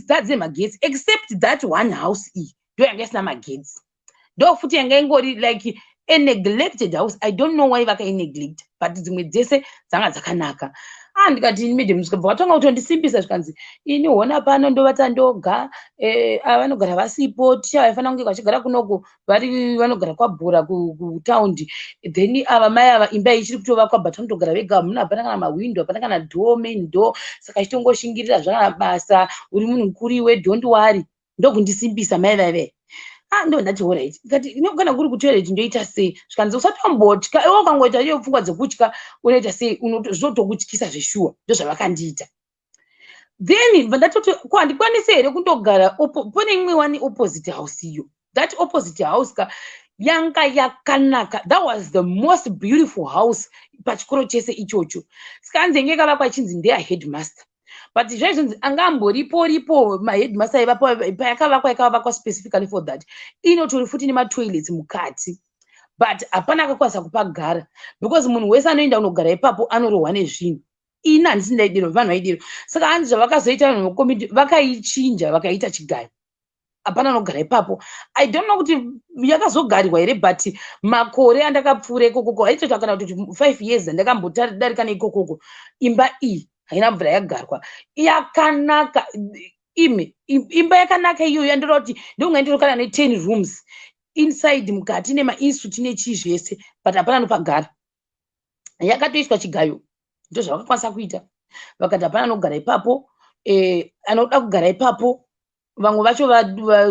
dzadzine magetsi, except that one house iyi ndo yanga isina magetsi. Ndo futi yanga ingori like a neglected house. I don't know why vakaineglect, but dzimwe dzese dzanga dzakanaka. Ah, ndikati, "Madam," zvikabva vatanga kutondisimbisa. Zvikanzi, "Ini hona pano ndovata ndoga. Ava vanogara vasipo. Ticha vaifanira kunge vachigara kunoko vari vanogara kwaBhura kutaundi. Then ava mai ava, imba ichiri kutovakwa, but vanotogara vega muna. Hapana kana mahwindo, hapana kana door, main door. Saka chitongoshingirira zvakana basa. Uri munhu mukuru iwe, don't worry." Ndokundisimbisa mai vaive. Ah, ndo ndati, "Alright." Ndikati, "Kana kuri kutoilet ndoita sei?" Zvikanzi, "Usatombotya iwe. Ukangoita iyo pfungwa dzekutya, unoita sei? Zvinotokutyisa zveshuwa." Ndozvavakandiita. Then bva ndatoti, "Ko handikwanisi here kundogara pane imwe wani opposite house iyo?" That opposite house ka yanga yakanaka. That was the most beautiful house pachikoro chese ichocho. Saka hanzi yange yakavakwa ichinzi ndeya headmaster, but zvaizvonzi anga amboripo ripo maheadmaster aivapo payakavakwa. Yakavakwa specifically for that. Inotori futi nematoilets mukati, but hapana akakwanisa kupagara, because munhu wese anoenda kunogara ipapo anorohwa nezvinhu. Ini handisi ndaidero, vanhu vaidero. Saka hanzi zvavakazoita vanhu vekomiti, vakaichinja, vakaita chigayo. Hapana anogara ipapo. I don't know kuti yakazogarirwa here, but makore andakapfuura ikokoko, aitoita kana kuti 5 years andakambodarika neikokoko, imba iyi haina mvura yagarwa. Yakanaka ime, imba yakanaka iyoyo. Yandoda kuti ndonga ndiro kana ne10 rooms inside, mukati nemaensuite nechii zvese, but hapana anopagara. Yakatoiswa chigayo. Ndozvavakakwanisa kuita. Vakati hapana anogara ipapo. Anoda kugara ipapo, vamwe vacho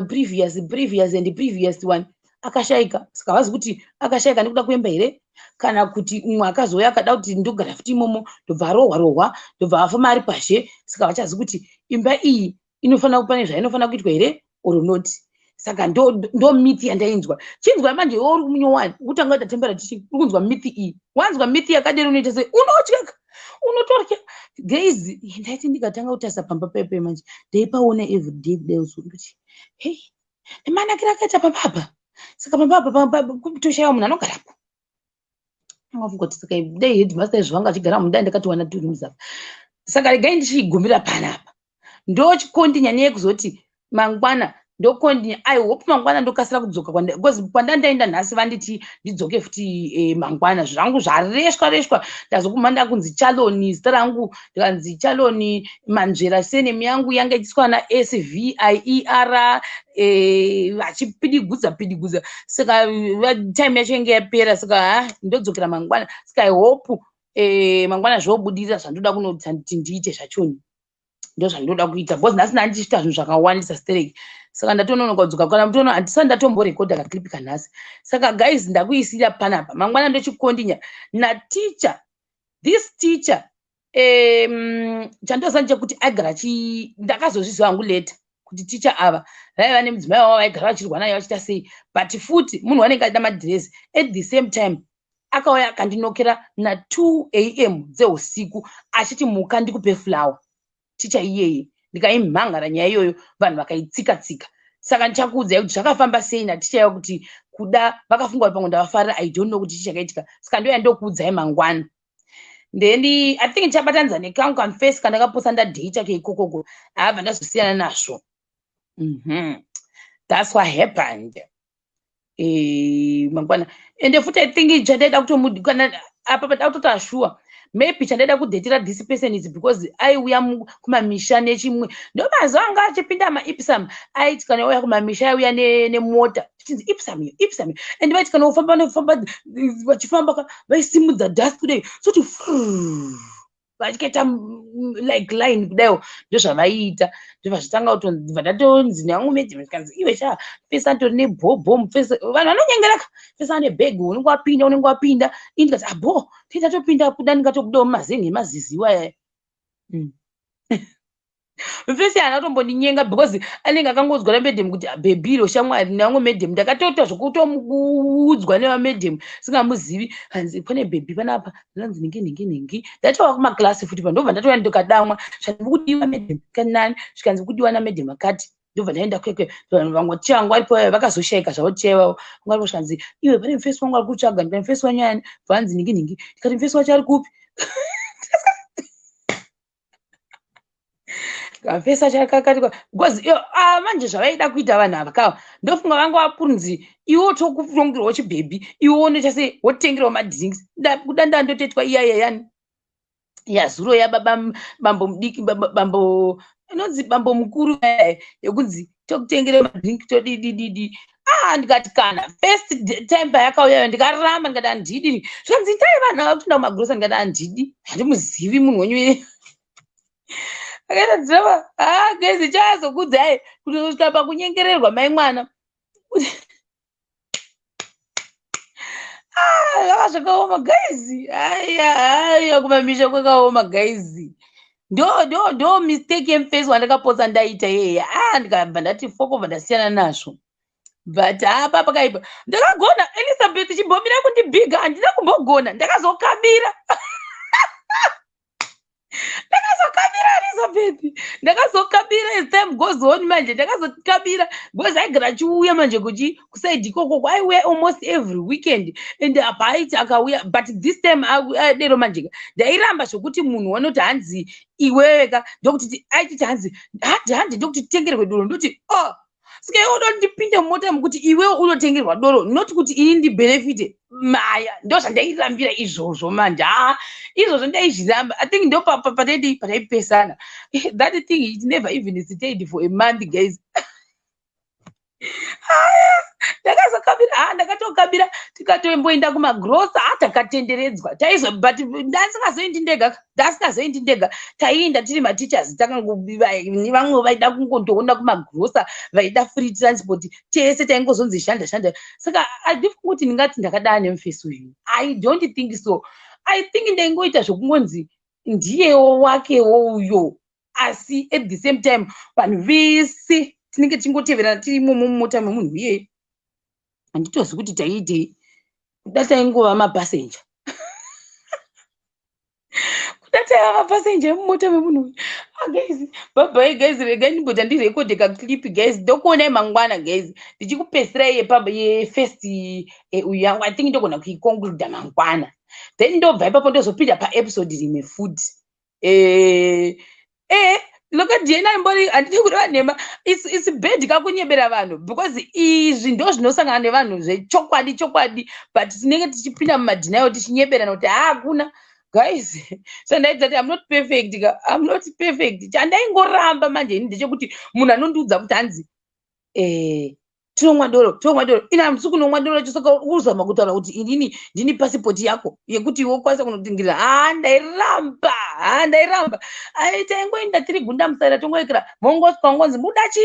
previous, previous and previous one akashayika. Saka havazi kuti akashayika nekuda kuemba here, kana kuti umwe akazouya akada kuti ndogara futi imomo, ndobva arohwa rohwa, ndobva afamba ari pazhe. Saka vachazi kuti imba iyi inofanira pane zvainofanira kuitwa here or not. Saka ndo myth yandainzwa. Chinzwa manje, iwe uri kumunyowani, kutanga kuita temperature tichi uri kunzwa myth iyi. Wanzwa myth yakadero, unoita sei? Unotya, unotorya. Guys, ndaiti ndikatanga kutarisa pamba pepe manje, ndaipaona everyday kudai ndoti, "Hei, nemanakiro akaita pamba apa." Saka pamba apa kutoshayiwa munhu anogarapo. Angafunga kuti saka dai headmaster izvo vanga achigara mudai, ndakatowana two rooms apa. Saka regai ndichigumira panapa. Ndochikondinya neyekuzoti mangwana ndokondinya. I hope mangwana ndokasira kudzoka, because kwandandaenda nhasi vanditi ndidzoke futi mangwana. Zvangu zvareswa reswa. Ndazokuma ndakunzi Chaloni, zita rangu ndikanzi Chaloni Manzvera. Surname yangu yanga ichiswa na SVIER, vachipidigudza pidigudza. Saka time yacho inge yapera. Saka ha, ndodzokera mangwana. Saka I hope mangwana zvobudirira zvandoda kunoti ndiite zvachoni. Ndo zvandinoda kuita, because nhasi ndandichiita zvinhu zvakawandisa stereki. Saka ndatononoka kudzoka. Kana mutoona, handisati ndatomborekodha kaclip kanhasi. Saka guys, ndakuisira panapa. Mangwana ndochikondinya naticha. This teacher, chandoziva ndechekuti aigara chi ndakazozviziva hangu later kuti Kuti ticha ava vaiva nemudzimai wavo vaigara vachirwa naye vachiita sei, but futi munhu wanenge achida madhirezi. At the same time akauya akandinokera na2 a.m. dzeusiku achiti, "Muka ndikupe flower." Ticha iyeye ndikaimhangara nyaya iyoyo, vanhu vakaitsika tsika. Saka ndichakuudzai kuti zvakafamba sei naticha ivo, kuti kuda vakafunga kuti pamwe ndavafarira. I don't know kuti chii chakaitika. Saka ndoya ndokuudzai mangwana. Then I think ndichabatanidza nekangu kamface kandakaposa ndadheita keikokoko, abva ndazosiyana nazvo. That's what happened. Mangwana ende futi I think chandaida kutomu kana apa pada kutoti ashuwa, maybe chandaida kudhetera this person is because aiuya kumamisha nechimwe. Ndo mazuva anga achipinda maIpsum. Aiti kana auya kumamisha, aiuya nemota, chinzi Ipsum iyo, Ipsum iyo. And vaiti kana ufamba nofamba, vachifamba vaisimudza dust kudai, soti vachikaita like line kudaiwo. Ndozvavaiita. Ndobva zvitanga kutonzi, ndatonzi nevangu madam, tikanzi, "Iwe sha, fesa andori nebhobho mufese." Vanhu vanonyengereka, fesa ane bhegi, unenge wapinda, unenge wapinda. Ini ndikati, "Abo tindatopinda kuda, ndingatobudawo mumazengi emazizi iwaya." Mufesi haana kutombondinyenga because anenge akangodzwa namadam kuti bhebhi iro shamwari nevamwe madam. Ndakatoita zvokutomuudzwa nevamadam singamuzivi, hanzi pane bhebhi panapa rinonzi nhingi nhingi nhingi. Ndatova kumaklasi futi pa, ndobva ndatouya ndikadamwa, zvanzi kudiwa madam kanani, zvikanzi kudiwa namadam akati. Ndobva ndaenda kwekwe. Vanhu vamwe ticha vangu varipo, vakazoshayika zvavo ticha ivavo. Vanga zvikanzi, "Iwe, pane mufesi wangu ari kutsvaga." Ndikati, "Mufesi wanyu ani?" Bvanzi nhingi nhingi. Ndikati, "Mufesi wacho ari kupi?" Kafesa chakakati because ah, manje zvavaida kuita vanhu ava kava, ndofunga vanga vapunzi, iwe tokurongerwawo chibhebhi, iwe unoita sei, wotengerwa madrinks. Kuda ndandotoitwa iya yayani yazuro yababa bambo mudiki, bambo inonzi bambo mukuru, yekunzi tokutengere madrink, todidididi. Ah, ndikati kana first time payakauyayo ndikaramba, ndikati handidi. Zvikanzi itai vanhu ava kutoenda kumagrosa. Ndikati handidi, handimuzivi munhu wenyu akaita drama. Ah guys, chazokudzai kutosvika pakunyengererwa mai mwana. Ah, zvaka zvakaoma guys. Aya aya, kumamisha kwakaoma guys. Ndo ndo ndo mistake yemufesi wandakapotsa ndaita iyeye. Ah, ndikabva ndati fokobva ndasiyana nazvo. But apa pakaipa. Ndakagona Elizabeth chimbomira kundibhiga, handina kumbogona, ndakazokabira, ndakazokabira Elizabeth, ndakazokabira as time goes on. Manje ndakazokabira because aigara achiuya manje kuchi kusaidi ikoko, aiuya almost every weekend. And apa aiti akauya, but this time adero manje ndairamba zvokuti munhu wanoti hanzi iweweka, ndokuti aititi hanzi handi handi, ndokuti titengerwe doro. Ndoti, "Oh, saka iwe unoda ndipinde mumota mukuti iwewe unotengerwa doro, not kuti ini ndibhenefite maya." Ndo zvandairambira izvozvo manje. Haa, izvozvo ndaizviramba. I think ndo pataidi pataipesana. That thing, it never even stayed for a month, guys. Haya, ndakazokabira. Ha, ndakatokabira, tikatomboenda kumagrosa. Ha, takatenderedzwa taizo, but ndasingazoendi ndega, ndasingazoendi ndega. Taienda tiri mateachers, takangovamwe vaida kungondoona kumagrosa, vaida free transport. Tese taingozonzi shanda shanda. Saka handifungi kuti ndingati ndakadaa nemufesi uyu. I don't think so. I think ndaingoita zvokungonzi ndiyewo wakewo uyo, asi at the same time vanhu vese tinenge tichingoteverana tiri imomo mumota memunhu iyeye. Handitozi kuti taiitei, kuda taingova mapasenja, kuda taiva mapasenja emumota memunhu uyu. Ah, guys, bye bye guys. Regai ndimboti andirekodhe kaclip guys. Ndokuonai mangwana guys, ndichikupesirai yefirst uyu yangu. I think ndogona kuiconcluda mangwana, then ndobva ipapo ndozopinda paepisode rimwe futi. Look at DNA mbori, handidi kureva nhema. It's bad kakunyebera vanhu, because izvi ndo zvinosangana nevanhu zvechokwadi chokwadi, but tinenge tichipinda mumadenial, tichinyeberana kuti haakuna. Guys, so ndaidza kuti I'm not perfect ka, I'm not perfect. Chandaingoramba manje ini ndechekuti munhu anondiudza kuti hanzi tinomwa doro, tinomwa doro, ini hamusi kunomwa doro racho. Saka uzama kutaura kuti inini ndini pasipoti yako yekuti iwe ukwanisa kunotingirira. Ha, ndairamba. Ha, ndairamba. Ai, taingoenda tiri gunda musaira, tongoekera mongoswa ngonzi muda chi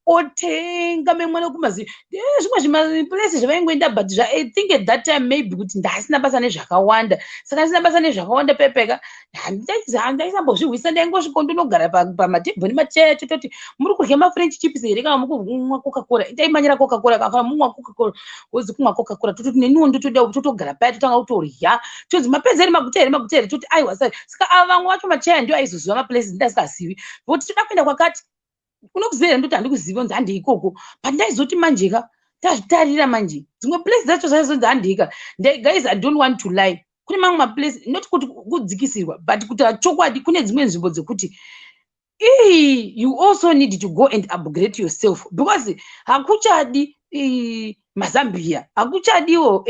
Otenga memwana kumazi zvimwe zvimaplace zvavaingoenda, but I think at that time maybe kuti ndasina basa nezvakawanda. Saka ndisina basa nezvakawanda pepeka, handaisambozvihwisa. Ndaingosvika, ndinogara pamatebhuri nemacheya, tototi, "Muri kurya maFrench chips here kana muri kumwa Coca Cola?" Taimanyira Coca Cola. Kana mumwa Coca Cola, wozi kumwa Coca Cola, tototi, "Neniwo ndotoda." Totogara paya, totanga kutorya. Tozi, "Mapedza here? Maguta here? Maguta here?" Toti, "Aiwa, sari." Saka ava vamwe vacho macheya ndio aizoziva maplaces ndasikazivi, vokuti, "Toda kuenda kwakati, unokuziva here?" Ndoti, "Handikuzivi." Onzi, "Handei ikoko." But ndaizoti manjeka tazvitarira manje, dzimwe place dzacho zvaizonzi handika. Guys, I don't want to lie, kune mamwe maplace, not kuti kudzikisirwa, but kuti chokwadi, kune dzimwe nzvimbo dzekuti ii you also need to go and upgrade yourself, because hakuchadi mazambia, hakuchadiwo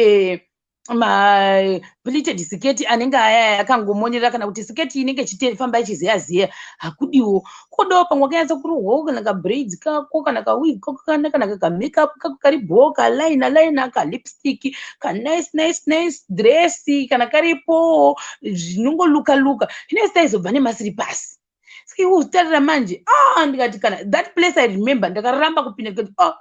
mapleated siketi anenge aya akangomonera, kana kuti siketi inenge ichifamba ichizeya zeya, hakudiwo. Kodawo pamwe wakanyatsa kurohwawo, kana kabraids kako, kana kawig kako kakanaka, kana kamakeup kako kari bho, kaliner liner, kalipstick kanice, nice nice dress kana karipowo, zvinongoluka luka. Zvinenge taizobva nemasiripasi. Saka iwe uzitarira manje, ah, ndikati kana that place, I remember ndakaramba kupinda. Ndikati, "Oh,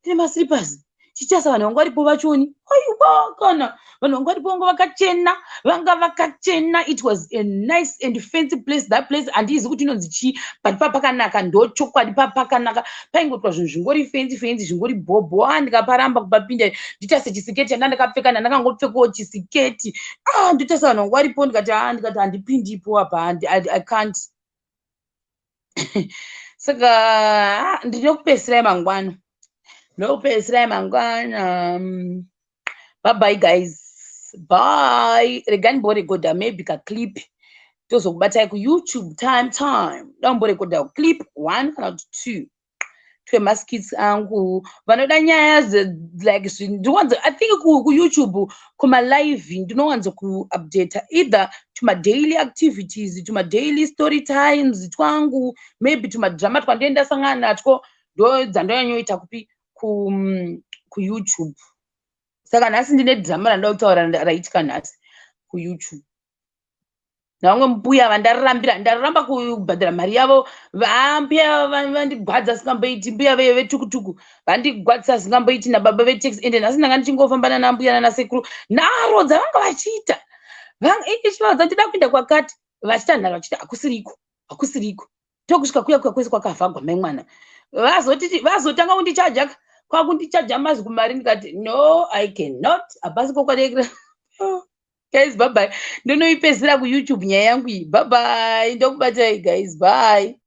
ine masiripasi." Chichasa vanhu vanga varipo vachoni, aiwa, kana vanhu vanga varipo vanga vakachena, vanga vakachena. It was a nice and fancy place, that place. Handizi kuti inonzi chii, but papakanaka, ndo chokwadi, papakanaka. Paingotwa zvinhu zvingori fancy fancy, zvingori bhobho. A, ndikaparamba kupapinda. Ndichase chisiketi chanda ndakapfeka, ndandakangopfekawo chisiketi. Ah, ndochasa vanhu vanga varipo, ndikati, a, ndikati, "Handipindipo apa, I can't." Saka ndinokupesirai mangwana, ndokupesirai mangwana. Bye bye guys, bye. Regai ndimborekodha maybe kaclip, tozokubatai kuYouTube time time. Ndamborekodha clip one kana kuti two twemaskits angu. Vanoda nyaya like ndinowanza, I think kuYouTube kumalive ndinowanza kuupdata either tumadaily activities, tumadaily story times twangu, maybe tumadrama twandinoenda sangana natwo. Ndo dzandonyanyoita kupi? KuYouTube. Saka nhasi ndine drama randoda kutaura raitika nhasi kuYouTube navamwe mbuya vandarambira, ndaramba kubhadhara mari yavo. Vambuya vandigwadza singamboiti, mbuya vetukutuku vandigwadzisa singamboiti, nababa vetaxi. Ende nhasi ndanga ndichingofamba nanambuya nanasekuru, nharo dzavanga vachiita. Ichivaudza, "Ndida kuenda kwakati," vachiita nharo, vachiti, "Hakusiriko, hakusiriko." Tokusvika kuya kuya kwese kwakavhagwa. Mai mwana vazotanga kundichaja, kwakundichaja mazwi kumari. Ndikati, "No, I cannot, hapasi kokwadekera." Guys, bye bye. Ndonoipedzisira kuYouTube nyaya yangu iyi. Bye bye, ndokubatai guys, bye.